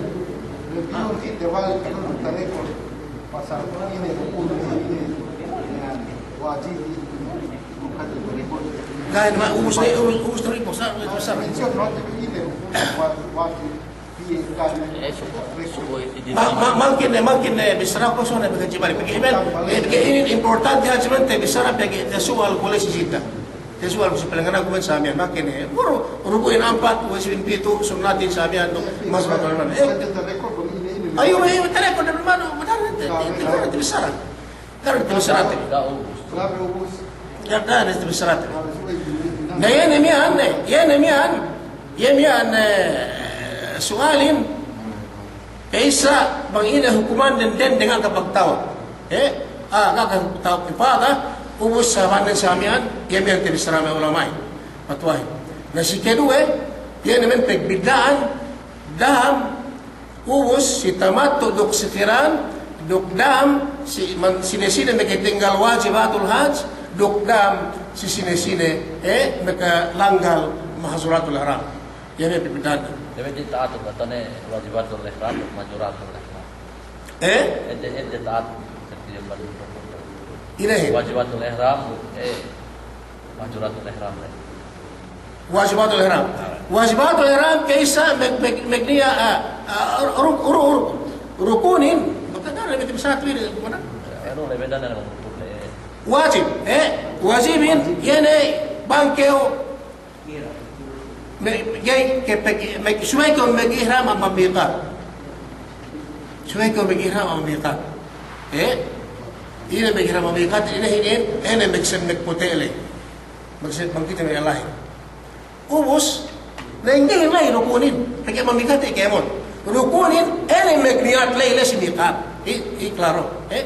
Ga'i, ma, ubus ne, ubus, ubus ne, ubus, sa, sa. E, suku', suku' iti di ma-, ma-, mangkin ne, mangkin ne, bissara ku sōng ne pegge' jibali. Pegge' imen, e, pegge' inin importante hadja mente bissara pegge' tasu'al ku la'i si sita. Tasu'al ku si palengngan ku men sa miya'an, mangkin ne. Buru, rubu'in ampat, wajibin pitu', sunnatin sa miya'an, no, mas bakal man. E, ayu, ayu, tarekod ne, manu, benar, te, te, te, te, bissara. Kan bissarate. Ga' ubus. Ga' ubus. Ga', ga' ne bissarate. Na iye ne miya'an ne, iye ne miya'an, iye miya'an, e, su'alin, ka'issa bang ine hukuman den, den, dende' ga' kapagtawaf. E, a, ga' kapagtawaf ifada, ubus sabannen sa miya'an, iye miya'an tabissara me' ulama'in. Patwahin. Na si keduwe, iye ne men pagbidda'an, daham, ubus, si tamattu' duk si kiran, duk dam, si man-, sine-sine makatinggal wajibatul hajj, duk dam, si sine-sine, e, makalanggal mahzuratul ihram. Iye ne pipindahan. Iye ne ta'at, katane wajibatul ihram, mahzuratul ihram. Eh? Ede, ede ta'at. Ine? Wajibatul ihram, eh, mahzuratul ihram, eh. Wajibatul ihram. Wajibatul ihram ka'issa mag-, mag-, magniya', ah, ah, ru-, ru-, ru-, rukunin, maka dara lebih besar tu ini, mana? Anu, lebih dana rukun, eh. Wajib, eh, wajibin, iye ne bang kew Me-, gey ke peg-, me-, subey kew magihram amban miqat. Subey kew magihram amban miqat. Eh? Ine magihram amban miqat, ine inin, ine magsemmek pute' ley. Magse-, bang kite me' la'i. Ubus, ne ga'i la'i rukunin, pegge' amban miqat kēmon. Rukunin, ine magniyat ley, ley si miqat. I, i klaro. Eh?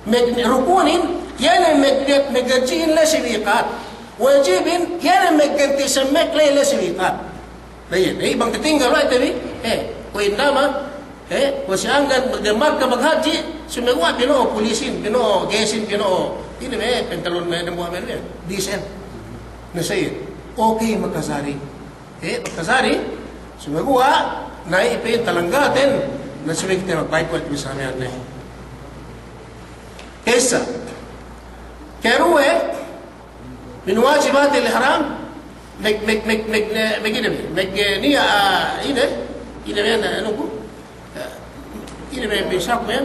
Mag-, rukunin, ine magniyat, maggadji'in ley si miqat. Wajibin, iye ne magganti' semmek ley, ley si miqat. Na iye, eh, bang tatinggal we' te bi, eh, kuwe' innama, eh, kuwe' si anggan, magdamag ka maghadji', sumeguwa' bino'o pulisin, bino'o gesin, bino'o, ine me', pantalon me', dambuwa' me', me', diesel. Na sa iye, okey, makajari. Eh, makajari, sumeguwa', na iye pe talanggalten, na subey kite magbayad kuwe' te bi sa miya'an ne. Ka'issa, karuwe, Min wajibatil ihram, mag-, mag-, mag-, mag-, eh, mag-, ine, mag-, eh, niya', ah, ine, ine, ine, anu ku, eh, ine, mag-, mag-, sab-, eh,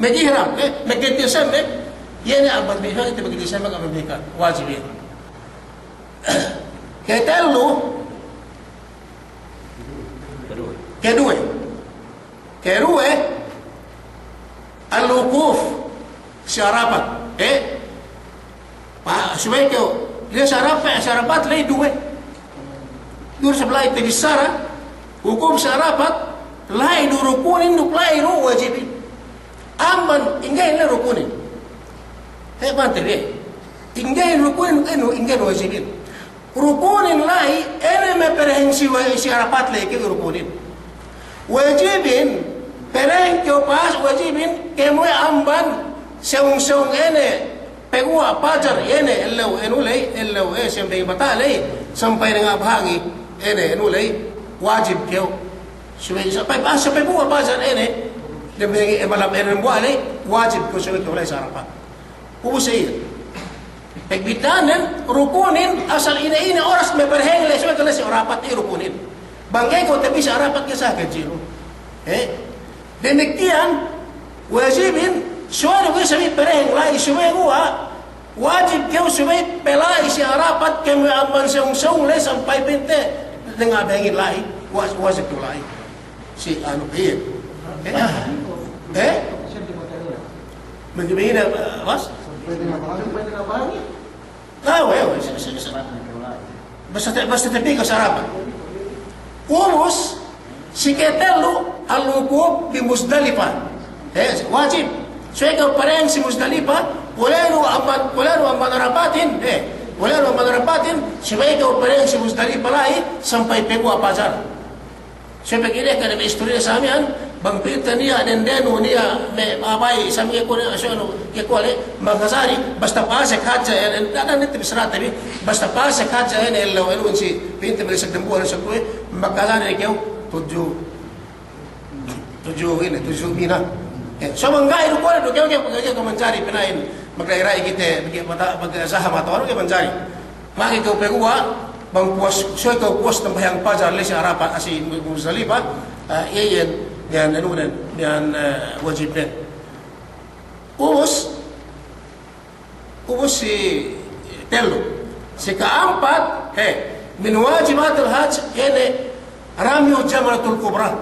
mag-ihram, eh, magganti' semmek, iye ne amban miqat, magganti' semmek amban miqat, wajib iye. Katellu, kaduwe. Kaduwe, al-wuquf si Arafat. Eh? Pa, subey kew, la'i si Arafat, si Arafat la'i duwe. Duwe sabab la'i tabissara, wukuf si Arafat, la'i du rukunin, duk la'i du wajibin. Amban, inggehin la'i rukunin. He, pante bi. Inggehin rukunin, enu, inggehin wajibin. Rukunin la'i, ine me' pereheng si wa-, si Arafat la'i kew rukunin. Wajibin, pereheng kew pas, wajibin, kēmon we' amban sewung-sewung ine, paguwa' pajar, ine, ellew, anu la'i, ellew, eh, sembeng bata' la'i, sampay ne ngabahangi, ine, anu la'i, wajib kew. Subey, sampay pas, sampay paguwa' pajar, ine, dembe, eh, malam, ine, dambuwa' la'i, wajib kew, subey kew la'i si Arafat. Ubus iye. Pagbidda'annen, rukunin, asal ine-ine oras me' pereheng la'i, subey kew la'i si Arafat, iye rukunin. Bang ga'i kew tabi si Arafat, ga'i sah hadji'nu. Eh? Damikkiyan, wajibin, subey du ga'i sabi pereheng la'i, subey guwa', wajib kew subey pe la'i si Arafat, kēmon we' amban sewung-sewung la'i sampay pa'inte, dengabehengin la'i, wa-, wajib kew la'i. Si anu, iye. Eh? Eh? Bagaimana, Mas? Ah, we', we', si, si, si. Basta te-, basta tabi kew si Arafat. Ubus, si katellu, al-wuquf bi Muzdalifa. Eh, wajib. Subey kew pereheng si Muzdalifa, walanu amban, walanu amban Arafatin, eh, walanu amban Arafatin, subey kew pereheng si Muzdalifa la'i, sampay paguwa' pajar. Subey pegge' ine, kade me' istori sa miya'an, bang pa'inte niya' dendenu niya' me' babai sa miya'an, kuwe' ne, so anu, kuwe' le, makajari, basta pasek hadja, eh, eh, da'a ne te bissarate bi, basta pasek hadja, eh, ellew, ellew si, pa'inte me' isab dambuwa' sa kuwe', makajari kew, tudju, tudju ine, tudju Mina. Eh, so bang ga'i du kuwe' du, kew, kew, kew, kew manjari pina'in, magla'i-la'i kite, pegge' mata, pegge' saha mata, anu kew manjari. Maki kew paguwa', bang puwas, subey kew puwas tambahayang pajar la'i si Arafat, ah, si Muzdalifa, eh, iye iyan, iyan anu den, iyan, eh, wajib den. Ubus, ubus si tellu. Si ka'ampat, he, min wajibatil hajj, iye ne ramyu jamratul kubra.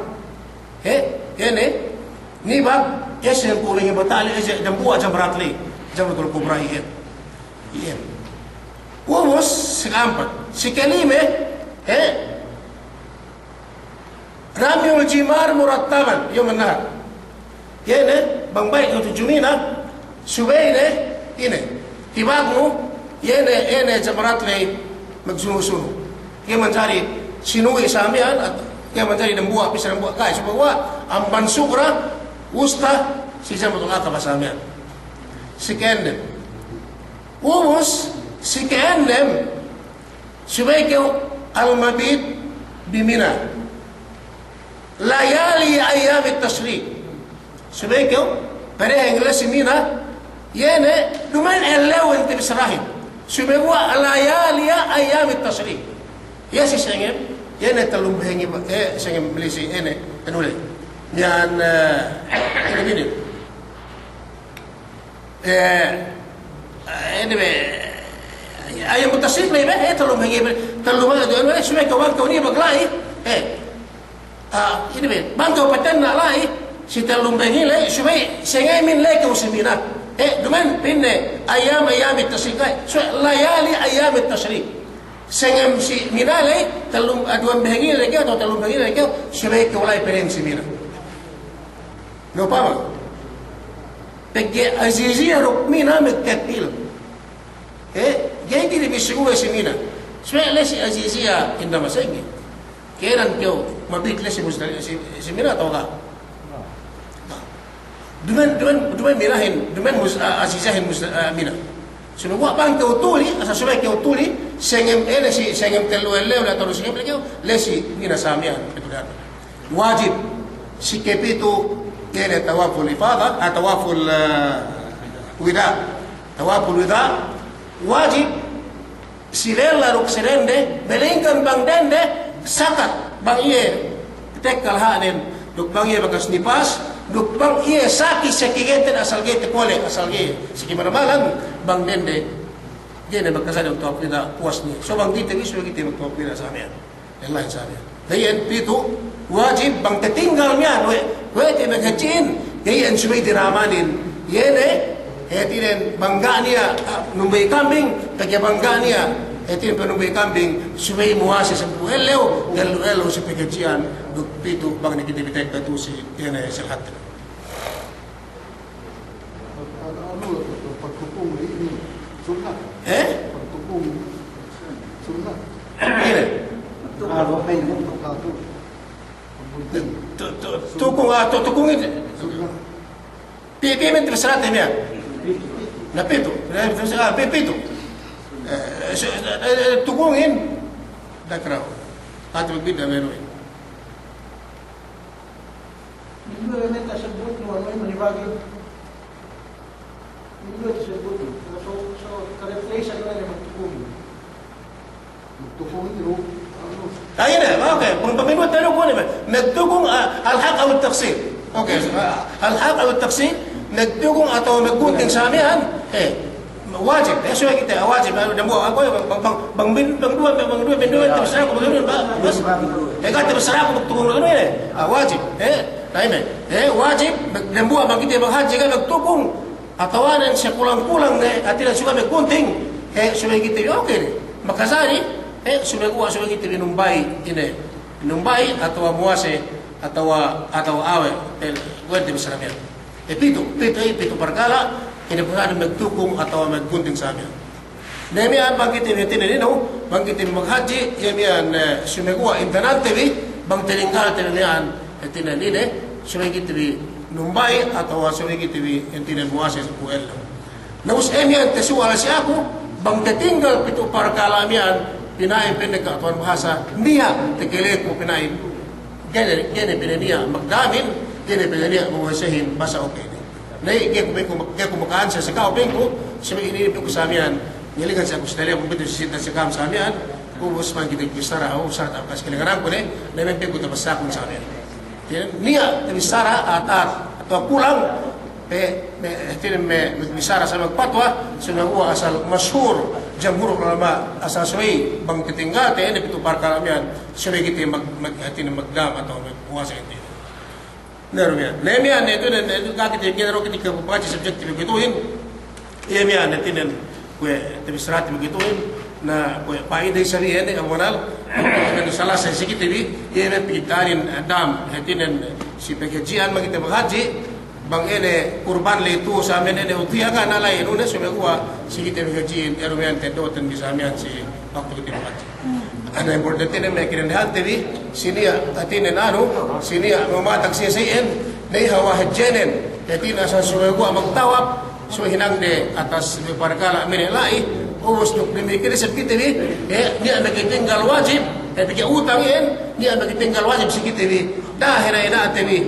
He, iye ne, nibag, iye si dambuwa' la'i, dambuwa' jamrat la'i, jamratul kubra iye. Iye. Ubus, si ka'ampat. Si kalime, he? Ramyul jimar murattaban, yawman nahar. Iye ne, bang balik tudju Mina, subey ne, ine. Tibagnu, iye ne, iye ne jamrat la'i magsunu-sunu. Iye manjari sinuwi sa miya'an, iye manjari dambuwa', pī sa dambuwa', ga'i, subey wa, amban sugra, wusta, si jamratul aqaba sa miya'an. Si ka'ennem. Ubus, si ka'ennem, subey kew al-mabit Bi Mina. Layali ayyamit tashrik. Subey kew, pereheng le si Mina, iye ne, duma'in ellew ente bissarahin. Sumeguwa' layali ayyamit tashrik. Iye si sengem, iye ne tellum behengi, eh, sengem lesi, iye ne, anu le. Miya'an, eh, ine bi inin. Eh, eh, ine be, ayyamut tashrik le be, eh, tellum behengi be, tellum, eh, subey kew bang kew niya' magla'i, eh. Ah, ine be, bang kew patenna' la'i, si tellum behengi le, subey sengemin le kew si Mina. Eh, duma'in pa'inne, ayyam, ayyamit tashrik le, subey layali ayyamit tashrik. Sengem si Mina le, tellum, ah, duwem behengi le kew, atawa tellum behengi le kew, subey kew la'i pereheng si Mina. Na upama, pegge' Aziziya duk Mina magkapil. Eh, ga'i di' bissiguwe si Mina. Subey le si Aziziya inda masengge. Kenan kew mabit le si Muzdali-, si, si Mina atawa ga'? Duma'in, duma'in, duma'in Minahin, duma'in Muz-, a-, Aziziyahin Muz-, a, Mina. Sumeguwa' bang kew tuli, asal subey kew tuli, sengem, eh, le si, sengem tellu ellew le atawa sengem le kew, le si Mina sa miya'an, pitu datu. Wajib, si kepitu, iye ne tawaful ifada, ah, tawaful, eh, wida'. Tawaful wida', wajib, si lella duk si dende, malaingkan bang dende, sakat, bang iye, tekka laha'nen, duk bang iye bakas nipas, duk bang iye saki, saki ga'i te asal ga'i te kole', asal ga'i, saki manamal, bang dende, ga'i ne makajari tawaf wida' puwas ne. So bang kite bi, so kite bi tawaf wida' sa miya'an. Lellahin sa miya'an. Iyan pitu, wajib bang tatinggal miya'an we', we' te maghadji'in, iyan subey dinamanin. Iye ne, hātinen bang ga' niya', ah, numbali kambing, pegge' bang ga' niya', hātinen panumbali kambing, subey muwase sampū' ellew, tellu ellew si paghadji'an, duk pitu bang ne kite bi tekka tu'u si, iye ne, si lahat. Anu, pagtukung ini sunnat. Eh? Pagtukung sunnat. Ine? Anu, pagtukung. Tu-, tu-, tukung, ah, tu-, tukung ine. Sunnat. Pi-, pi-, pi-, bissarate miya'an. Na pitu. Na pitu. Ah, pi-, pitu. Eh, su-, eh, eh, tukungin. Dakraw. Atu bidda' menu. Minduwe me' tasebbutnu, anu, manibagin. Minduwe tasebbutnu. So, so, ka-replace anu ne magtukung. Magtukung iru, anu. Ah, ine, okay. Pang-, paminduwe tasebbutnu, magtukung, ah, al-haq aw at-taqsir. Okay, so, ah, al-haq aw at-taqsir, magtukung atawa maggunting sa miya'an, eh. Wajib, eh, subey kite, ah, wajib, ah, dambuwa', ah, bang, bang, bang, bang bin-, bang duwe, bang duwe, bang duwe, tabissaraku, bang duwe, ba-, bas, eh, ga' tabissaraku, magtukung, bang duwe, eh, ah, wajib, eh, na ine, eh, wajib, dambuwa', bang kite, bang hadji, ga' magtukung, atawa ne, sakulang-kulang ne, hātinen subey maggunting, eh, subey kite, okay ne, makajari, eh, subey kuwe', subey kite, numbali, ine, numbali, atawa muwase, atawa, atawa awe', eh, kuwe' tabissara miya'an. Eh, pitu, pitu, eh, pitu parkala', ine, pungtina'i magtukung atawa maggunting sa miya'an. Na miya'an bang kite bi hātinen inu, bang kite bi maghadji', iye miya'an, eh, sumeguwa' intanante bi, bang tininggalte bi miya'an, hātinen ine, subey kite bi numbali atawa subey kite bi hātinen muwase sampū' ellew. Na ubus, eh, miya'an tasu'al si aku, bang tatinggal pitu parkala' miya'an, pina'in pa'inne ka'atuwan bahasa, niya' takaleku pina'in. Ga'i ne, ga'i ne pinaniya' magdamin, ga'i ne pinaniya' muwasehin, basa okay ne. Na, ga'i ku, ga'i ku, ga'i ku maka'answer si ka'u pa'inku, subey inin pa'inku sa miya'an, ngalingan si aku si talipun pitu si sinta si ka'am sa miya'an, ubus bang kite bissara, ubus sa' takas kalingananku ne, na miya'an pa'inku tabassakun sa miya'an. Niya' tabissara, at-, at-, atawa kulang, pe, me, hātinen me, me, bissara sa magpatwa, sumeguwa' asal mashhur, jamhur ulama', asal subey, bang tatinggalte, ine pitu parkala' miya'an, subey kite mag-, mag-, hātinen magdam atawa magpuwase kite. Na, du miya'an. Na miya'an, ne, tu, ne, ne, tu, ga' kite, kite, du kite, ke, pagpahadji subject bi kituhin. Iye miya'an, hātinen, kuwe', tabissarate bi kituhin. Na, kuwe', pa'ida isab iye ne, abu manal. Kan salasay si kite bi, iye ne, pagitanin, eh, dam, hātinen, si paghadji'an, bang kite maghadji', bang ine, kurban le itu, sa miya'an ine, udhiya ga' ne la'i, nu ne, sumeguwa', si kite maghadji'in, eh, du miya'an, teddo'ten bi sa miya'an, si waktu kite maghadji'. Anu importante ne me' kinandehante bi, si niya' hātinen anu, si niya' mamatag siye siyen, ne hawal hadjenen, hātinen asal sumeguwa' magtawap, subey hinangde atas parkala' mene' la'i, ubus duk damikkiyan isab kite bi, eh, niya' ne katinggal wajib, Eh, pegge' utang iyan, niya' magtinggal wajib si kite bi. Da'a hira ina'te bi.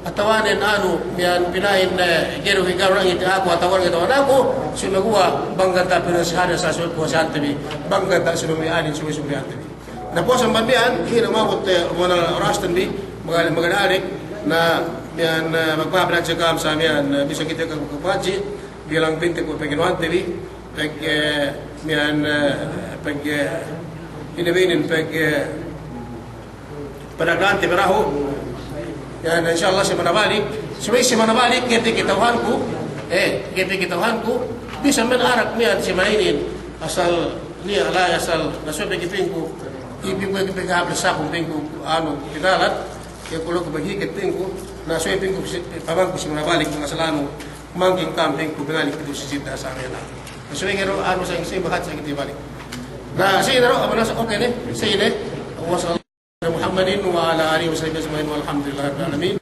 Atawanen anu, miya'an pina'in, eh, ga'i du higaru nangite aku, atawanen atawanen aku, sumeguwa' bang ganta' pinasihade sa suwe puwasante bi. Bang ganta' suwe miya'anin suwe suwe ante bi. Na puwas amban miya'an, hina mabut, eh, muna orastan bi, maga-, magadalik, na miya'an, eh, magpapinadji ka'am sa miya'an, eh, bisan kite ka'am magpapinadji, bilang pinte ku pegge' inuwante bi, pegge', eh, miya'an, eh, pegge', eh, ine bi inin, pegge', eh, panaglante bi dahu'. Iyan, insya Allah, simana balik. Subey simana balik, ga'i pe kata'uhanku. Eh, ga'i pe kata'uhanku. Bisan men arak miya'an simana inin. Asal niya' la'i asal. Na subey pe pa'inku. Ibi ku ga'i pe hāp saku pa'inku. Anu, pinalat. Iye kulo ku bagi ke pa'inku. Na subey pa'inku si-, pamangku simana balik. Asal anu, mangkin ka'am pa'inku. Balik ke si Jidda sa miya'an. Na subey ga'i du, anu, sa isi bahat sa kite balik. Na, sine du, apa nasa, oke ne? Sine. Wasal- Muhammadin wa ala alihi wa sahbihi ajma'in walhamdulillahi rabbil alamin.